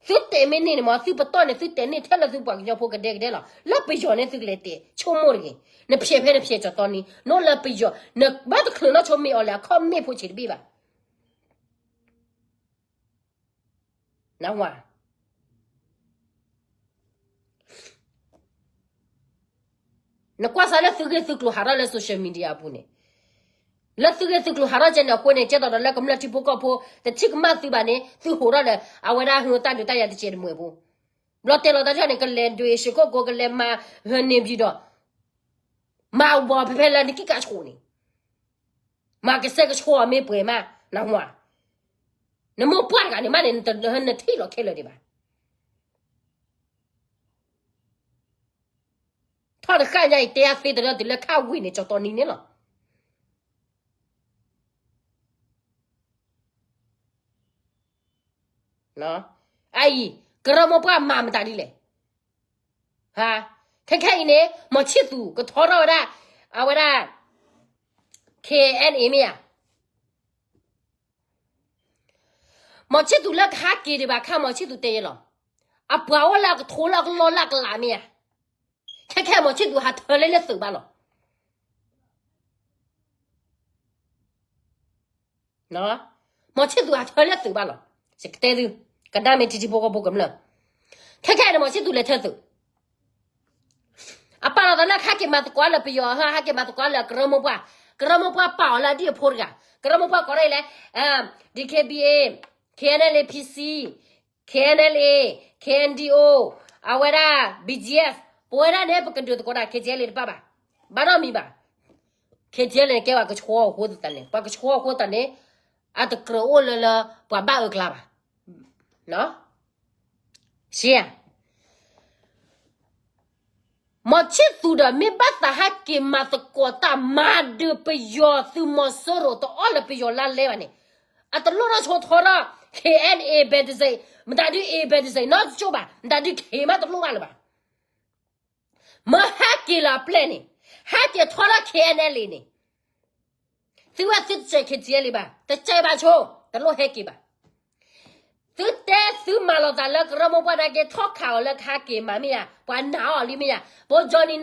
သုတဲာ်မ့ၢ်န့ၢ်န့ၣ်မး, သုပတီၢ်န့ၣ် သုတဲာ်န့ၢ်ထဲလၢသုပှၤကညီဖိကဒဲကဒဲလီၤ. လၢပယီၤန့ၣ်သုကလဲၤတဲာ်, ဆိကမိၣ်တဂ့ၤ, နဖျဲးဖဲနဖျဲးကၠီတီနံၤ, နအိၣ်လၢပယီၤ, နဘၣ်တချုးနီၢ်ဆိမ့ၢ်အီၤလဲၣ်, အခီၣ်မ့ၢ်ဖိဆံးတဘ့ၣ်ဘၣ်. နဝၤ, နကွၢ်စးလၢသုဂ့ၢ်သုကျိၤဟးထီၣ်လၢ social media အပူၤန့ၣ်, လၢသုဂ့ၢ်သုကျိၤဟးထီၣ်ကဲန့ၣ်အဃိန့ၣ် ကဲသိးဒီးလၢကမျၢၢ်ထံဖိကီၢ်ဖိ တထံၣ်ကမၣ်သုဘၣ်န့ၣ် သုဟးထီၣ်ဒီး အဝဲဒၣ်ဟ့ၣ်တၢ်ဒုးတၢ်ယၤတစဲးတမှဲၤဖိ, ဘျီတဲလီၤတၢ်န့ၣ် ကလဲၤဒွဲၣ်စ့ၢ်ကီးကိး ကလဲၤမၤဟၢန့ၢ်ဘံဒီး မၤဝီၤဖဲဖဲလၢနကံၢ်ကးဆိးန့ၣ် မၤကစဲကဆှီအီၤမ့ၢ်ပှဲၤမး, နဝၤ, နမိၢ်ပှၢ်တဂၤန့ၣ်မးန့ၣ် နထံၣ်လီၤခဲလၢာ်ဒံးဘၣ်. ထီၣ်တဃၣ်ညါအံၤ တဲအသ့တလၢတုၤလၢခါဝံၤန့ၣ် ကၠီတီနံၤန့ၣ်လီၤ. အအံၤ ကရၢမိၢ်ပှၢ်မၤမတၤဒ်လဲၣ်. ခဲခဲအံၤန့ၣ် မီၤဆံၣ်သူးကထီထီၣ်ဝဲဒၣ် အဝဲဒၣ် K N A မ့ၢ်ဧါ. မီၤဆံၣ်သူးလၢကဟးက့ၤဒံးဘၣ်ခါ မီၤဆံၣ်သူးတဲယဲလီၤ. အပှၤအိၣ်လၢအကထိလၢအကလီလၢအကလးမ့ၢ်ဧါ. ခဲခဲမီၤဆံၣ်သူးဟးထၢလၢလၢသုးဘၣ်လီၤ. မီၤဆံၣ်သူးဟးထၢလၢသုးဘၣ်လီၤ. ယကတဲသု, ကဒါမ့ၢ်ထံထံဖိကီၢ်ဖိကမျၢၢ်, ခဲခဲန့ၣ် မီၤဆံၣ်သူးလဲၤထၢသုး. အပာ်လီၤသးလၢကဟဲက့ၤမၤသကိးလၢပယီၤ, ဟဲက့ၤမၤသကိးလၢကရၢမိၢ်ပှၢ်, ကရၢမိၢ်ပှၢ်ပာ်အီၤလၢအဒံၣ်အဖိတဂၤ, ကရၢမိၢ်ပှၢ်ကိးထီၣ်အံၤလဲၣ်, D K B A, K N L A P C, K N L A, K N D O, အဝဲဒၣ် B G F, ပဝဲဒၣ်န့ၣ် ပကဒုးသကိးဒၣ် K T L A တဘၣ်ဘၣ်, ဘၣ်နီတမံၤဘၣ်. K T L A န့ၣ် ကဲပှၤကဆှီအဃိသတးန့ၣ်, ပှၤကဆှီအဃိသတးန့ၣ်, အတကြၢးအိၣ်လၢလၢပှၤဘၣ်အၢကျါဘၣ်. မီၤဆံၣ်သူးဒီး မ့ၢ်ဘၣ်သးဟဲက့ၤမၤသကိးတၢ်မၤဒုးပယီၤသုးမီၤစိရိၤတအီၣ်လၢပယီၤလါလဲဘၣ်န့ၣ်, အတလိၣ်ထီၣ်ဆိထီထီၣ် K N A ဘဲတစ့, မတၤဒု A ဘဲတစ့ နီတကၠိဘၣ်, မတၤဒု K မးတလိၣ်ဘၣ်လၢၤဘၣ်. မ့ၢ်ဟဲက့ၤလၢအပျဲၢ်န့ၣ်, ဟဲက့ၤထီထီၣ် K N L A န့ၣ်, သုဝဲသုတစဲး K T L A ဘၣ်, တစဲးဘၣ်ဆိ, တလိၣ်ဟဲက့ၤဘၣ်. သုတဲသုမၤလိာ်သးလၢကရၢမိၢ်ပှၢ်နာ်က့ ထီၣ်ခးအီၤလၢကဟဲက့ၤမၤမ့ၢ်ဧါ, ပှၤနာ်အီၤလံမ့ၢ်ဧါ, ဖိကၠီ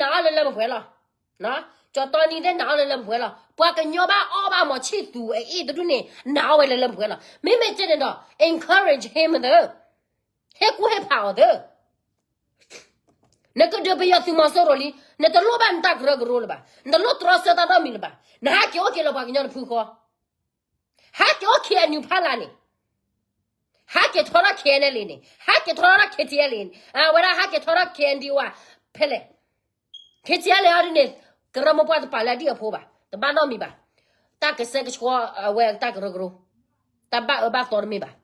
နံၤနာ်အီၤလၢလၢပှဲၤပှဲၤလီၤ. ကၠီတီနံၤသ့ၣ်နာ်အီၤလၢလၢပှဲၤပှဲၤလီၤ. ပှၤကညီဘၣ်အီၣ်ဘၣ်မီၤဆံၣ်သူးအအ့ၣ်တဒူၣ်န့ၣ် နာ်အီၤဝဲလၢလၢပှဲၤပှဲၤလီၤ. မ့မ့ၢ်ကဲန့ၣ်ဒီး encourage him သၢ ဟ့ၣ်ကူၣ်ဟ့ၣ်ဖးအီၤသၢ နကဒုးပယီၤသုးမီၤစိရိၤလံ, နတလိၣ်ဘၣ်နတၢ်ကရၢကရိလၢၤဘၣ်, နတလိၣ်တြီဆၢတၢ်နီတမံၤလၢၤဘၣ်, နဟဲက့ၤအိၣ်က့ၤလၢပှၤကညီတဖုဃီ, ဟဲက့ၤအိၣ် K N U ဖးလၢ်န့ၣ်, ဟဲက့ၤထီထီၣ် K N L A န့ၣ်, ဟဲက့ၤထီထီၣ် K T L A န့ၣ်, အဝဲဒၣ်ဟဲက့ၤထီထီၣ် K N D O ဖဲလဲၣ်, K T L A အီၤဒ်န့ၣ် ကရၢမိၢ်ပှၢ်တပာ်လၢအဒံၣ်အဖိဘၣ်, တဘၣ်နီတမံၤဘၣ်. တၢ်ကဆှဲကဆှီအဝဲတၢ်ကရၢကရိ, တၢ်ဘၣ်အၢဘၣ်သီတမ့ၢ်ဘၣ်.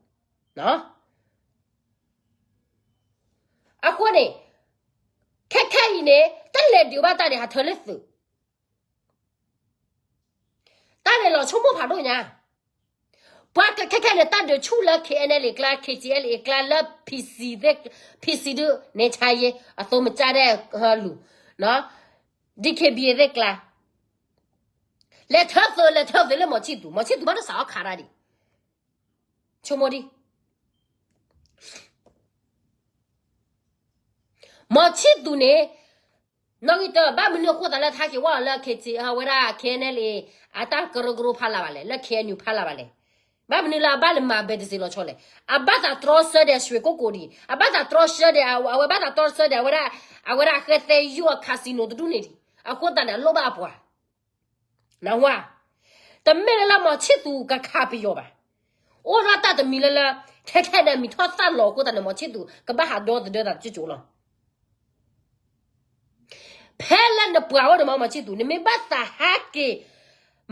အဃိန့ၣ် ခဲခဲအံၤန့ၣ် တၢ်လဲၤဒုးဘၣ်တၢ်န့ၣ် ဟးထၢလၢသုး တၢ်န့ၣ်လီၤဆိကမိၣ်ဖးဒိၣ်ညါ, ပှၤခဲခဲန့ၣ် တၢ်ဒုးဆူၣ်လၢ K N L A ကျါ K T L A ကျါလၢ P C ဒုး P C ဒုး နဲဆါယ့ အသိမကၢဒဲးဟလူၤ DKBA သ့ၣ်ကျါ လဲၤထၢသုး လဲၤထၢသုးလၢမီၤဆံၣ်သူး, မီၤဆံၣ်သူးဘၣ်တစးအီၣ်ခးတၢ်ဒံး, ဆိကမိၣ်ဒံး မီၤဆံၣ်သူးန့ၣ် နီၣ်ဂံၢ်တၢ ဘၣ်မနုၤအဃိသတးလၢထါက့ၤဝဲလၢ K T ဝဲဒၣ် K N L A အတၢ်ကရၢကရိဖးလၢ်ဘၣ်လဲၣ်, လၢ K N U ဖးလၢ်ဘၣ်လဲၣ်. ဘၣ်မနုၤလၢအဘၣ်လဲၤမၤဘဲးတစ့လီၤဆီလဲၣ်. အဘၣ်သးတြီဆၢဒီး ရွှေကုက္ကို ဒံး, အဘၣ်သးတြီဆၢဒီး အဝဲဘၣ်သးတြီဆၢဒီး အဝဲဒၣ် အဝဲဒၣ်ဃဲသဲယိၣ်အ casino တဒူၣ်န့ၣ်ဒံး, အဃိသတးန့ၣ် အလိၣ်ဘၣ်အပှၤ နဝါ, တမ့ၢ်လၢလၢမီၤဆံၣ်သူးကခးပယီၤဘၣ်. အိၣ်ဒၣ်တၢ်တမံၤလၢလၢ ခဲခဲန့ၣ် မံၤထီၣ်သၣ်လီၤအဃိသတးန့ၣ် မီၤဆံၣ်သူးကဘၣ်ဟးဒီသဒၢသးကၠိကၠိလီၤ. ဖဲလၢနပှၤအိၣ်န့ၣ်မီၤ မီၤဆံၣ်သူး နမ့ၢ်ဘၣ်သးဟးက့ၤ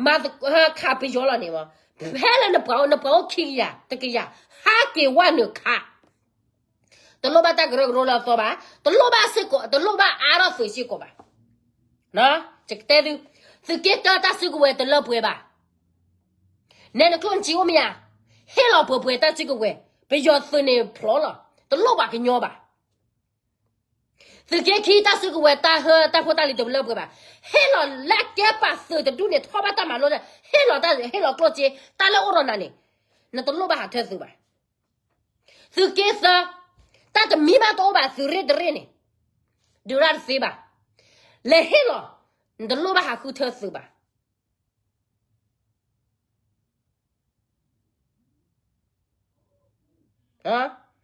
မၤခးပယီၤလီၤန့ၣ်မီၤ, ဖဲလၢနပှၤအိၣ် နပှၤအိၣ်ခံကယၤ တကယၤ ဟးက့ၤဝဲနုာ်ခး တလိၣ်ဘၣ်တၢ်ကရၢကရိလၢအသီဘၣ်, တလိၣ်ဘၣ်စ့ၢ်ကီး တလိၣ်ဘၣ်အါထီၣ်သုးစ့ၢ်ကီးဘၣ်. ယကတဲသု, သုးက့တၢတၢ်စုကဝဲၤတလၢပှဲၤဘၣ်. နဲနကျိၣ်နစ့အိၣ်မ့ၢ်ဧါ, ဟ့ၣ်လီၤပှဲၤပှဲၤတၢ်စုကဝဲၤ, ပယီၤသုးန့ၣ်ဖျိလီၤ, တလိၣ်ဘၣ်ကညီဘၣ်. သုးက့ခံတၢ်စုကဝဲၤတၢ်ဟၢတၢ်ဖိတၢ်လံၤတလၢပှဲၤဘၣ်. ဟ့ၣ်လီၤလၢကဲပာ်သုးတဒူၣ်န့ၣ် ထီၣ်ဘၣ်တၢ်မၤလိလၢ ဟ့ၣ်လီၤတၢ် ဟ့ၣ်လီၤကျိၣ်စ့ တၢ်လၢအိၣ်ဒီးနၤန့ၣ်, နတလိၣ်ဘၣ်ဟးထၢသုးဘၣ်. သုးက့သၢ, တၢ်တမံၤမးတအိၣ်ဘၣ် သုးရ့ၣ်တရ့ၣ်န့ၣ်, ဒုးရၣ်တသ့ဘၣ်. လဲၤဟ့ၣ်လီၤ, နတလိၣ်ဘၣ်ဟးဃုထၢသုးဘၣ်.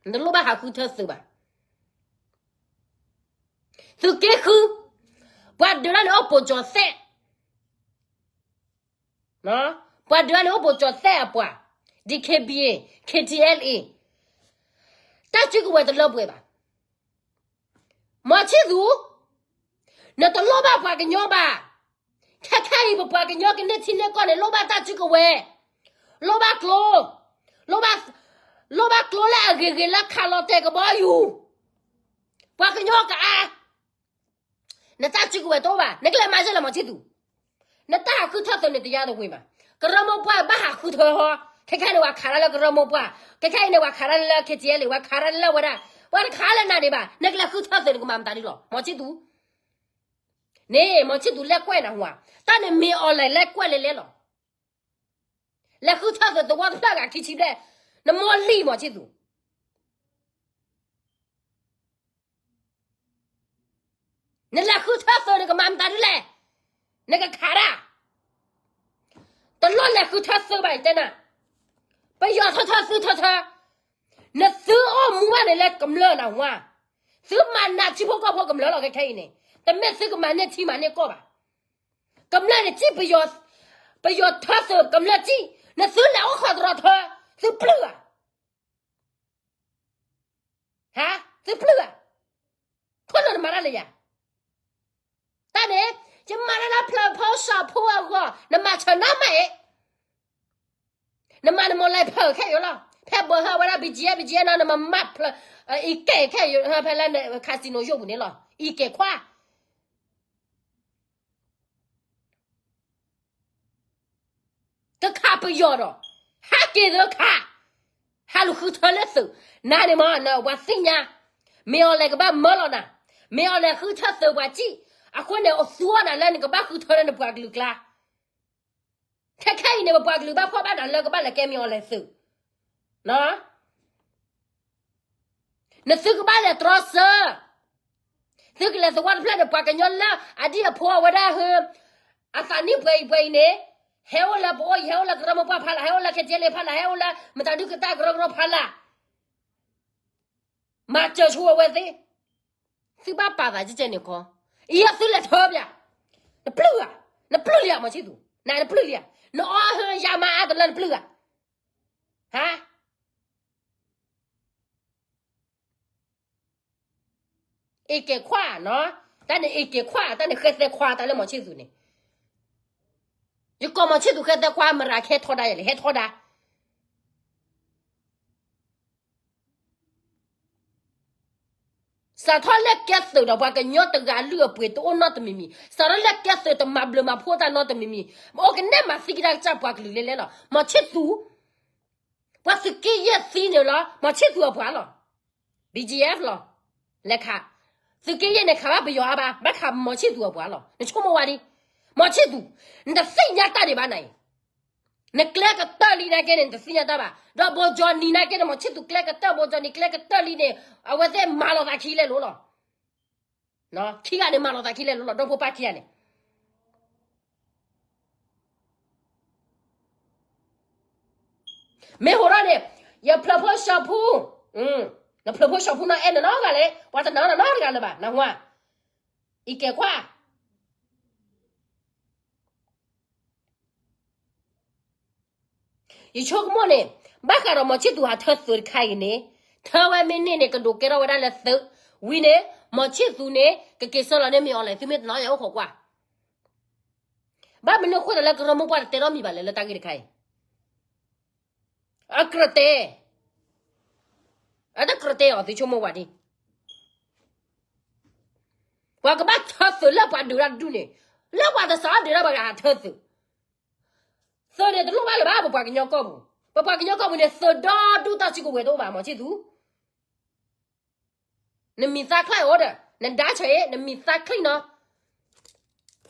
နတလိၣ်ဘၣ်ဟးဃုထၢသုးဘၣ်. သုးက့ဃု, ပှၤဒုးရၣ်န့ၣ်အိၣ်ပိာ်ကၠီၤသဲး, ပှၤဒုးရၣ်န့ၣ်အိၣ်ပိာ်ကၠီၤသဲးအပှၤ, DKBA, KTLA, တၢ်စုကဝဲၤတလၢပှဲၤဘၣ်. မီၤဆံၣ်သူး, နတလိၣ်ဘၣ်ပှၤကညီဘၣ်. ခဲခဲအံၤ ပပှၤကညီကန့ၢ်ထံန့ၢ်ကီၢ်န့ၣ် လိၣ်ဘၣ်တၢ်စုကဝဲၤ, လိၣ်ဘၣ်ကျိ, လိၣ်ဘၣ်ကျိလၢအဂ့ၤဂ့ၤလၢခးလီၤတဲာ်ကဘီယူၤ, ပှၤကညီကအါ နတၢ်စုကဝဲၤတအိၣ်ဘၣ်, နကလဲၤမၤစ့ၢ်လၢမီၤဆံၣ်သူး, နတၢ်ဟးဃုထၢသုးန့ၣ် တယါတဝ့ၤဘၣ်. ကရၢမိၢ်ပှၢ်ဘၣ်ဟးဃုထၢဟီ, ခဲခဲန့ၣ် ပှၤခးတၢ်လၢကရၢမိၢ်ပှၢ်, ခဲခဲအံၤန့ၣ် ပှၤခးတၢ်လၢ KTLA, ပှၤခးတၢ်လၢဝဲဒၣ်, ပှၤတခးလၢနၤဒံးဘၣ်, နကလဲၤဃုထၢသုးန့ၣ် ကမၤမတၤဒ်လီၤ. မီၤဆံၣ်သူး, န့ၣ် မီၤဆံၣ်သူးလဲၤကွဲးနၤဟူဧါ, တၢ်န့ၣ်မ့ၢ်အီၤလဲၤလဲၤကွဲးလဲၤလဲၤလီၤ. လဲၤဃုထၢသုးသဝီတဖျၢၣ်ဂၤခံဆံဘျဲၣ်, နမိၢ်လံၢ်မီၤဆံၣ်သူး နလဲၤဃုထၢသုးန့ၣ် ကမၤမတၤဒ်လဲၣ်, နကခးဒၣ်, တလိၣ်လဲၤဃုထၢသုးဘၣ် ယတဲနၤ, ပယီၤထၢထၢသုးထၢထၢ, နသုအိၣ်မူဘၣ်န့ၣ်လၢကမျၢၢ်နၤဝါ, သုမၤနးထံဖိကီၢ်ဖိကမျၢၢ်လီၤ ခဲခဲအံၤန့ၣ်, တမ့ၢ်သုကမၤန့ၢ်ထံမၤန့ၢ်ကီၢ်ဘၣ်. ကမျၢၢ်န့ၣ်စံၣ်ပယီၤ, ပယီၤထၢသုးကမျၢၢ်စံၣ်, နသုလဲၤအိၣ်ခိးတရီၤထၢ, သုပျုၢ်ဧါ ဟါ, သုပျုၢ်ဧါ, ခိၣ်နူာ်နမၤတၢ်လၢယၤ, တၢ်န့ၣ်, ယမၤတၢ်လၢဖျၢၣ်ဖိစီၤဖိအဂီၢ်, နမၤဆၢနၤမးအံၤ, နမၤနမိၢ်လဲၤဖၢၣ်ခဲအံၤလီၤ, ဖဲဘၢဟၢဝဲဒၣ် ဘံၣ်ကၠံယဲၢ် ဘံၣ်ကၠံယဲၢ်နီၤ နမၤမးဖျၢၣ်, အံၤကဲခဲအံၤ ဖဲလၢ casino ယိၣ်ပူၤန့ၣ်လီၤ, အံၤကဲခွါ တခးပယီၤဒီး, ဟးက့ၤလၢခး, ဟးလူၤဃုထၢလၢသုး, နၤန့ၣ်မ့ၢ် နပှၤသ့ၣ်ညါ, မ့ၢ်အီၤလဲၤကဘၣ်မၢလီၤနၤ, မ့ၢ်အီၤလဲၤဃုထၢသုးပှၤစံၣ်, အဃိန့ၣ် အသူအီၤနၤလၢနကဘၣ်ဃုထၢလၢနပှၤကလုာ်ကျါ, ခဲခဲအံၤန့ၣ် ပပှၤကလုာ်ဘၣ်ဖှီၣ်ဘၣ်နၤလၢကဘၣ်လဲၤကဲမ့ၢ်အီၤလဲၤသုး နသုကဘၣ်လဲၤတြီဆၢ, သုကလဲၤသဝီတဖျၢၣ်န့ၣ် ပှၤကညီလၢအဒံၣ်အဖိအဝဲဒၣ်ဟၢ, အသးနံၣ်ပှဲၤအံၤပှဲၤအံၤန့ၣ်, ဟဲအိၣ်လၢပအိၣ်အံၤ ဟဲအိၣ်လၢကရၢမိၢ်ပှၢ်ဖီလာ် ဟဲအိၣ်လၢ ခဲကဲလ့ဖီလာ် ဟဲအိၣ်လၢမတၤဒုးကတၢ်ကရၢကရိဖီလာ်, မၤစၢၤဆိဝဲသ့ၣ်, သုဘၣ်ပာ်သးကဲကဲန့ၣ်ခီ, အံၤသုလဲၤထၢပျၢ်, နပျုၢ်ဧါ, နပျုၢ်လံဧါ မီၤဆံၣ်သူး, နပျုၢ်လံဧါ, နအီဟၢယၤမၤအါတလၢနပျုၢ်ဧါ, ဟါ အ့ၣ်ကဲခွါနီၤ, တၢ်န့ၣ် AK ခွါ တၢ်န့ၣ် ဃဲသဲခွါ တၢ်လၢမီၤဆံၣ်သူးန့ၣ်, ယကိးမီၤဆံၣ်သူးဃဲသဲခွါ မရၤကဟဲထီဒါယလဲၣ်, ဟဲထီဒါ စးထီၣ်လၢကဲသုးဒီးပှၤကညီတဂၤအလုၢ်အပှ့ၤတအိၣ်နီတမံၤမံၤ, စးထီၣ်လၢကဲသုးတမၤဘျုးမၤဖှိၣ်တၢ်နီတမံၤမံၤ, အိၣ်ကနဲၣ်မၤသံကဒါကစၢ်ပှၤကလုာ်လဲၣ်လဲၣ်လီၤ. မီၤဆံၣ်သူး, ပှၤသုးက့ယဲၢ်သံန့ၣ်လီၤ, မီၤဆံၣ်သူးအပှၤလီၤ. BGF လီၤ. လဲၤခး, သုးက့ယဲၢ်န့ၣ် ခးဘၣ်ပယီၤအါဘၣ်, ဘၣ်ခးမီၤဆံၣ်သူးအပှၤလီၤ. နဆိကမိၣ်ဝဲဒၣ်, မီၤဆံၣ်သူး, နတသ့ၣ်ညါတၢ်ဒံးဘၣ်နၤအံၤ နကျဲကတၢၢ်လံနာ်က့န့ၣ် နတသ့ၣ်ညါတၢ်ဘၣ်. ဒီးဘိကၠီနံၤနာ်က့န့ၣ် မီၤဆံၣ်သူးကျဲကတၢၢ် ဘိကၠီနံၤကျဲကတၢၢ်လံန့ၣ် အဝဲသ့ၣ်မၤလီၤသးခံလဲၣ်လိၤလီၤ. ခံဂၤန့ၣ် မၤလီၤသးခံလဲၣ်လိၤလီၤ ဒီဖိပၢ်ခံဂၤန့ၣ် မ့ၢ်ဟိးထီၣ်န့ၣ်, ယဖျၢၣ်ဖိဆှီဖိ, နဖျၢၣ်ဖိဆှီဖိနီၢ်အဲၣ်နနီတဂၤလဲၣ်, ပှၤတနာ်နနီတဂၤလၢၤဘၣ်, နဟါ, အံၤကဲခွါ ယဆိကမိၣ်န့ၣ်, ဘၣ်ဃးဒီးမီၤဆံၣ်သူးဟးထၢသုးတခါအံၤန့ၣ်, ထၢဝဲမ့ၢ်န့ၢ်န့ၣ် ကဒိးကဲထီၣ်ဝဲဒၣ်လၢသုး, ဝံၤန့ၣ်, မီၤဆံၣ်သူးန့ၣ် ကက့ၤဆၢလီၤန့ၢ်မ့ၢ်အီၤလဲၣ်, သုမ့ၢ်တနီၤယအိၣ်ခိးကွၢ်, ဘၣ်မနုၤအဃိသတးလၢကရၢမိၢ်ပှၢ်တတဲထီၣ်မံၤဘၣ်လဲၣ်လၢတၢ်ဂ့ၢ်တခါအံၤ, အကြၢးတဲ အတကြၢးတဲအီၤ သုဆိကမိၣ်ဝဲဒၣ်, ပှၤကဘၣ်ထၢသုးလၢပှၤဒုးတၢ်တဒူၣ်န့ၣ်, လၢပှၤတစးဒုးတၢ်ဘၣ်ဂ့ၤဟးထၢသုး, သုးန့ၣ်တလိၣ်ဘၣ်လၢၤဘၣ် ပပှၤကညီကီၢ်ပူၤ, ပပှၤကညီကီၢ်ပူၤန့ၣ် သုးဒီဒူၣ်တၢ်စုကဝဲၤတအိၣ်ဘၣ် မီၤဆံၣ်သူး နမံၤသၣ်ချၢၣ်အိၣ်ဒီး နဒါဆၢအ့ၣ် နမံၤသၣ်ချံၣ်နီၤ,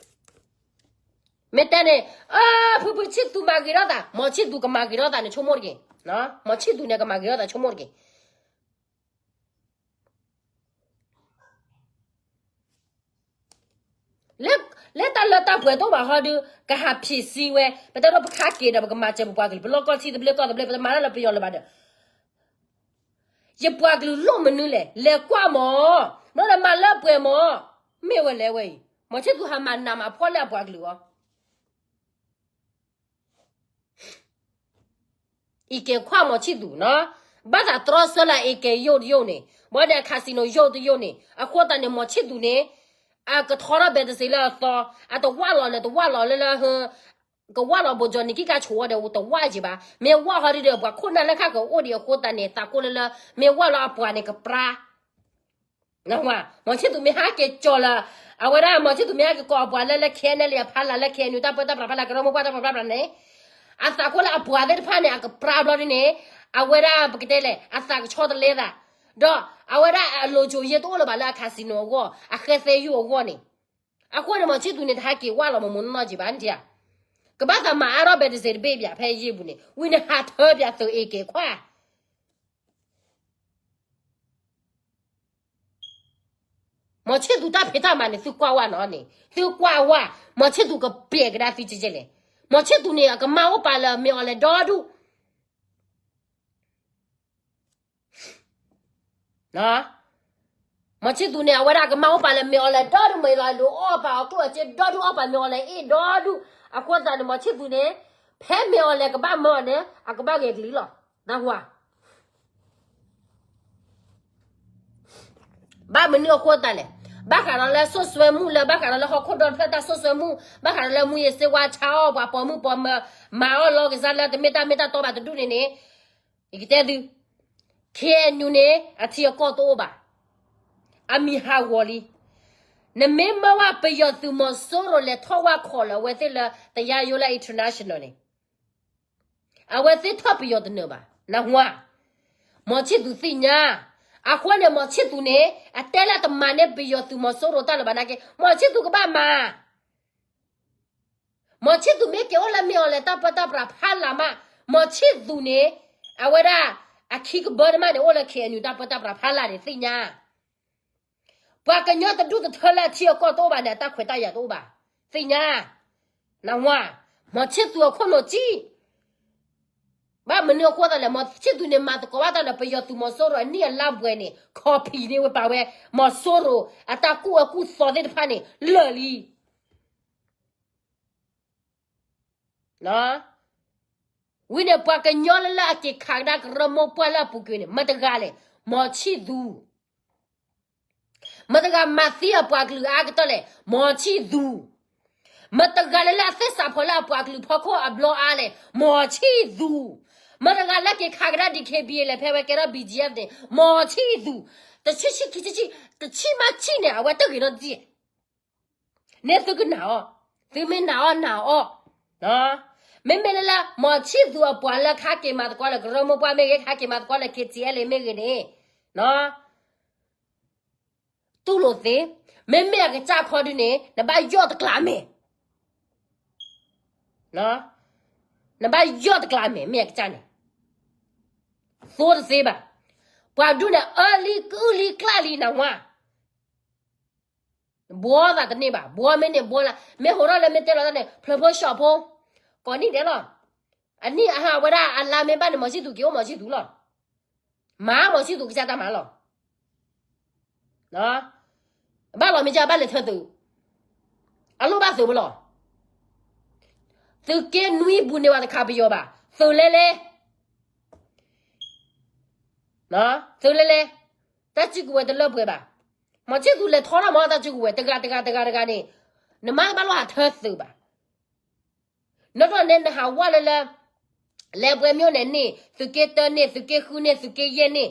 မ့ၢ်တဲန့ၣ်, ဖုဖုဆံၣ်သူးမၤဂ့ၤထီၣ်သး မီၤဆံၣ်သူးကမၤဂ့ၤထီၣ်သးန့ၣ်ဆိကမိၣ်တက့ၢ်, မီၤဆံၣ်သူးန့ၣ်ကမၤဂ့ၤထီၣ်သးဆိကမိၣ်တက့ၢ်. လၢတၢ်လၢတၢ်ပှဲၤတအိၣ်ဘၣ်ဟီဒုး ကဟးဖံးစံဝဲ ပတဲဒိပခါက့ၤဒီး ပကမၤစၢၤပပှၤကလုာ် ပလီၢ်ကီၢ်ထံသဘျ့ကီၢ်သဘျ့ ပတမၤတၢ်လၢပယီၤလၢၤဘၣ်ဒီး ယပှၤကလုာ်လိၣ်မနုၤလဲၣ် လဲၤကွၢ်မီၤ, နီၢ်ဒီးမၤလၢပှဲၤမီၤ, မ့ၢ်ဝဲလဲၤဝဲအံၤ မီၤဆံၣ်သူးဟးမၤနးမၤဖှီၣ်လၢအပှၤကလုာ်အီၤ အံၤကဲခွါမီၤဆံၣ်သူးနီၤ, ဘၣ်သးတြီဆၢလၢအံၤကဲယိၣ်တယိၣ်န့ၣ် ဘၣ်ဒီး casino ယိၣ်တယိၣ်န့ၣ် အဃိသတးန့ၣ် မီၤဆံၣ်သူးန့ၣ် အကထီထီၣ်ဘဲတစ့လၢအသီ, အတဝၢ်လီၤလၢတဝၢ်လီၤလၢလၢဟၢ, ကဝၢ်လီၤဘိးကၠီနံၤကံၢ်ကါဆိးဝဲဒီးတဝၢ်က့ၤဘၣ်, မ့ၢ်ဝၢ်ဟီဒ်ဒီး ပှၤခိၣ်နၢ်လၢခါကအိၣ်ဒံးအဃိသတးန့ၣ် သးကိၣ်လၢလၢ မ့ၢ်ဝၢ်လီၤအပှၤန့ၣ်ကပြါ မီၤဆံၣ်သူးမ့ၢ်ဟဲက့ၤကၠီၤလၢ, အဝဲဒၣ်မီၤဆံၣ်သူးမ့ၢ်ဟဲက့ၤကိးအပှၤလၢလၢ ခဲနဲလံ အဖီလာ်လၢ ခဲအံၤနုာ်တၢ်ပၢတၢ်ပြးဖီလာ် ကရၢမိၢ်ပှၢ်တၢ်ပြးဖီလာ်န့ၣ်, အသးကိၣ်လၢအပှၤသ့ၣ်တဖၣ်န့ၣ် အကပြါဘျီဒ်န့ၣ်, အဝဲဒၣ်ပကတဲလဲၣ် အသးကဆီတလဲသး, ဒီးအဝဲဒၣ်အလိၤကိၤယ့ၢ်တအိၣ်လၢၤဘၣ်လၢအ casino အဂီၢ် အဃဲသဲယုၢ်အဂီၢ်န့ၣ်, အဃိန့ၣ် မီၤဆံၣ်သူးန့ၣ် တဟဲက့ၤဝၢ်လီၤမီၤမီၤနီၢ်နီၢ်က့ၤဘၣ်န့ၣ်ဧါ, ကဘၣ်သးမၤအါထီၣ်ဘဲတစ့တဘ့ၣ်ဘၣ် ဖဲယ့ၢ်ပူၤန့ၣ် ဝံၤန့ၣ်ဟးထၢပၠးသုးအံၤကဲခွါ မီၤဆံၣ်သူးတၢ်ဖံးတၢ်မၤန့ၣ် သုကွၢ်ဝဲနီၤန့ၣ် သုကွၢ်ဝဲ, မီၤဆံၣ်သူးကပျဲကဒါသုကဲကဲလဲၣ်, မီၤဆံၣ်သူးန့ၣ် အကမၢ်အိၣ်ပာ်လၢမ့ၢ်အီၤလဲၣ်ဒီဒူၣ် မီၤဆံၣ်သူးန့ၣ် အဝဲဒၣ်ကမၢ်အိၣ်ပာ်လၢမ့ၢ်အီၤလဲၣ်ဒီဒူၣ် မ့ၢ်လီၤလိၤအီၣ်ပာ်အီၤကျိၣ်အစ့ဒီဒူၣ် အီၣ်ပာ်မ့ၢ်အီၤလဲၣ်အ့ၣ်ဒီဒူၣ်, အဃိသတးန့ၣ် မီၤဆံၣ်သူးန့ၣ် ဖဲမ့ၢ်အီၤလဲၣ်ကဘၣ်မၢအီၤန့ၣ် အကဘၣ်ဂဲၤကလံၤလီၤ, နၢ်ဟူဧါ ဘၣ်မနုၤအဃိသတးလဲၣ်, ဘၣ်ဃးဒီးလၢစိာ်စွဲမူလၢ ဘၣ်ဃးဒီးလၢဟီၣ်ခိၣ်ဒီတဖျၢၣ်တၢ်စိာ်စွဲမူ, ဘၣ်ဃးဒီးလၢမူယ့ၤစ့ဝါဆါအီၣ် ပှၤပိာ်မုၣ်ပိာ်မၢၤ မၤအီၣ်လီၤကစၢ်လၢတမ့ၢ်တၢ်မ့ၢ်တၢ်တီဘၣ်တဒူၣ်န့ၣ်န့ၣ်, ယကတဲသု, KNU န့ၣ် အထံအကီၢ်တအိၣ်ဘၣ်, အမံၤဟးဂီၤလံ, နမ့ၢ်မၢဝဲပယီၤသုးမီၤစိရိၤလဲၤထီၣ်ဝဲခိးလၢအဝဲသ့ၣ်လၢ တယါယိလၢ international န့ၣ် အဝဲသ့ၣ်ထီၣ်ပယီၤတနၢၤဘၣ် နၢ်ဟူဧါ, မီၤဆံၣ်သူးသ့ၣ်ညါ, အဃိန့ၣ် မီၤဆံၣ်သူးန့ၣ် အတဲလၢတမၤန့ၢ်ပယီၤသုးမီၤစိရိၤတၢ်လၢၤဘၣ်နာ်က့ မီၤဆံၣ်သူးကဘၣ်မၤ မီၤဆံၣ်သူးမ့ၢ်က့ၤအိၣ်လၢမ့ၢ်အီၤလဲၣ်တၢ်ပၢတၢ်ပြးဖးလၢ်မး, မီၤဆံၣ်သူးန့ၣ် အဝဲဒၣ် အခံကဘၢတမးန့ၣ် အိၣ်လၢ KNU တၢ်ပၢတၢ်ပြးဖးလၢ်န့ၣ်သ့ၣ်ညါ, ပှၤကညီတဒူၣ်တထၢလၢအထံအကီၢ်တအိၣ်ဘၣ်န့ၣ် အတၢ်ခွဲးတၢ်ယာ်တအိၣ်ဘၣ်, သ့ၣ်ညါ, နၢ်ဟူဧါ, မီၤဆံၣ်သူးအခိၣ်နူာ်ကံ ဘၣ်မနုၤအဃိသတးလဲၣ် မီၤဆံၣ်သူးန့ၣ် မၤသကိးဘၣ်တၢ်ဒီးပယီၤသုးမီၤစိရိၤအနံၣ်အလါပှဲၤန့ၣ် ခီပံၤန့ၣ်ဝဲပာ်ဝဲ မီၤစိရိၤအတၢ်ကူၣ်အၢကူၣ်သီသ့ၣ်တဖၣ်န့ၣ် လၢာ်လံ ဝံၤန့ၣ် ပှၤကညီလၢလၢအက့ၤခးကဒါကရၢမိၢ်ပှၢ်လၢအပူၤကွံာ်န့ၣ် မတၤတဂၤလဲၣ်, မီၤဆံၣ်သူး မတၤတဂၤမၤသံအပှၤကလုာ်အါကတၢၢ်လဲၣ်, မီၤဆံၣ်သူ. မတၤတဂၤလၢ လၢအသ့ၣ်စးဖီလၢအပှၤကလုာ်ဖီခိၣ်အဘျီအါလဲၣ်, မီၤဆံၣ်သူ. မတၤတဂၤလၢက့ၤခးကဒါ DKBA လဲၣ် ဖဲဝဲကဲထီၣ် BGF န့ၣ် မီၤဆံၣ်သူ. တဆံးဆံးခံဆံးဆံး တဆံးမးဆံးန့ၣ် အဝဲတဂ့ၤနီတစံၣ်. န့ၣ်သုကနာ်အီၤ, သုမ့ၢ်နာ်အီၤနာ်အီၤ. မ့မ့ၢ်လၢလၢ မီၤဆံၣ်သူအပှၤလၢခါက့ၤမၤသကိးလၢကရၢမိၢ်ပှၢ်မ့ၢ်ဂ့ၤ, ခါက့ၤမၤသကိးလၢ KTLA မ့ၢ်ဂ့ၤန့ၣ်, တူၢ်လိာ်သ့, မ့မ့ၢ်အကစၢ်ခီဒုန့ၣ် နဘၣ်ယီၢ်တကျးမဲာ်, နဘၣ်ယီၢ်တကျးမဲာ် မ့ၢ်အကစၢ်န့ၣ်, သိတသ့ဘၣ်. ပှၤဒုန့ၣ် အၢလံ ကအုၣ်လံ ကျၢ်လံ နဝါ ဘှီသးတန့ၢ်ဘၣ်, ဘှီမ့ၢ်န့ၣ်ဘှီလၢ မ့ၢ်ဟိးထီၣ်လၢမ့ၢ်တဲလီၤတၢ်န့ၣ် ဖျၢၣ်ဖိၣ်ၡီၣ်ဖိ, ကိးနံၣ်ဒဲးလီၤ. အနံၣ်အဟါဝဲဒၣ်အလါမ့ၢ်ဘၣ်န့ၣ် မီၤဆံၣ်သူက့ၤအိၣ်မီၤဆံၣ်သူလီၤ. မၤမီၤဆံၣ်သူကစၢ်တၢ်မၤလီၤ. ဘၣ်လီၤမ့ၢ်ကဘၣ်လဲၤထၢသုး, အလိၣ်ဘၣ်သုးမးလီၤ. သုးက့နွံပူၤန့ၢ်ဝဲတခါပယီၤဘၣ်, သုးလဲၤလဲၤ သုးလဲၤလဲၤ, တၢ်စုကဝဲၤတလၢပှဲၤဘၣ်. မီၤဆံၣ်သူလဲၤထီထီၣ်မီၤ တၢ်စုကဝဲၤ တဂၤတဂၤတဂၤတဂၤန့ၣ်, နမါတဘၣ်လီၤဟးထၢသုးဘၣ်. နီၢ်နီၢ်န့ၣ် နဟးဝဲလၢလၢ လဲၤပှဲၤမိၢ်န့ၣ်န့ၣ် သုးက့တၢန့ၣ် သုးက့ဃုန့ၣ် သုးက့ယဲၢ်န့ၣ်,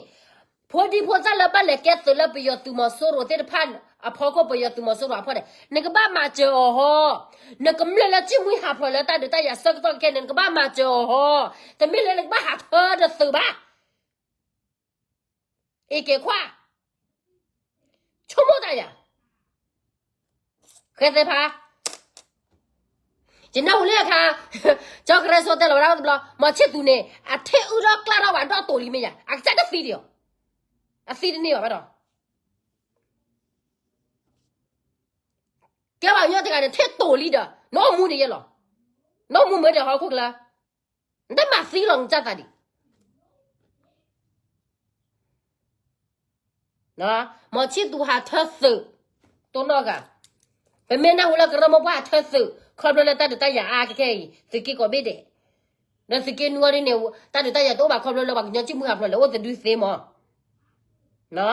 ဖိဒံဖိသၣ်လၢဘၣ်လဲၤကဲသုးလၢပယီၤသုးမီၤစိရိၤသ့ၣ်တဖၣ်အဖီခိၣ် ပယီၤသုးမီၤစိရိၤအဖီခိၣ်န့ၣ် နကဘၣ်မၤစၢၤအီၤဟီ. နကမျၢၢ်လၢစံၣ်မှံဟးဖျိးလၢတၢ်ဒုးတၢ်ယၤဆၢကတီၢ်ခဲအံၤန့ၣ် နကဘၣ်မၤစၢၤအီၤဟီ. တမ့ၢ်လၢနကဘၣ်ဟးထၢဒီးသုးဘၣ်. အ့ၣ်က့ၤခွါ, ဆိကမိၣ်တၢ်ယၤ, ဃဲသဲဖါ, ယနၢ်ဟူလၢအခါ, ကၠီကရၢစိတဲလီၤဝဲဒၣ်တဘျီ, မီၤဆံၣ်သူန့ၣ် အထံၣ်အုၣ်ထီၣ်ကျၢ်ထီၣ်ဝဲဒီးတိာ်လံမ့ၢ်ယၤ, အကစၢ်တသံဒံးအီၤ, အသံတန့ၢ်ဘၣ်ဘၣ်ဒီး ကဲပှၤကညီတဂၤန့ၣ် ထံၣ်တိာ်လံဒီး နအိၣ်မူဒံးယဲလီၤ. နအိၣ်မူမ့ၢ်ဒီးဟီၣ်ခိၣ်ချၢ, နတမၤသံလီၤနကစၢ်သးဒံး. မီၤဆံၣ်သူဟးထၢသုး, တိၢ်နီၣ်ဂၤ, ပမ့ၢ်နၢ်ဟူလၢကရၢမိၢ်ပှၢ်ဟးထၢသုး ခီဖျိလၢတၢ်ဒုးတၢ်ယၤအါကခဲအံၤ သုးက့ကိးဘ့ၣ်ဒဲး, ဒီးသုးက့နွံအီၤဒ်န့ၣ် တၢ်ဒုးတၢ်ယၤတအိၣ်ဘၣ်ခီဖျိလၢပှၤကညီစံၣ်မှံဟးဖျိးလဲၤအိၣ်သဒုသ့မီၤ.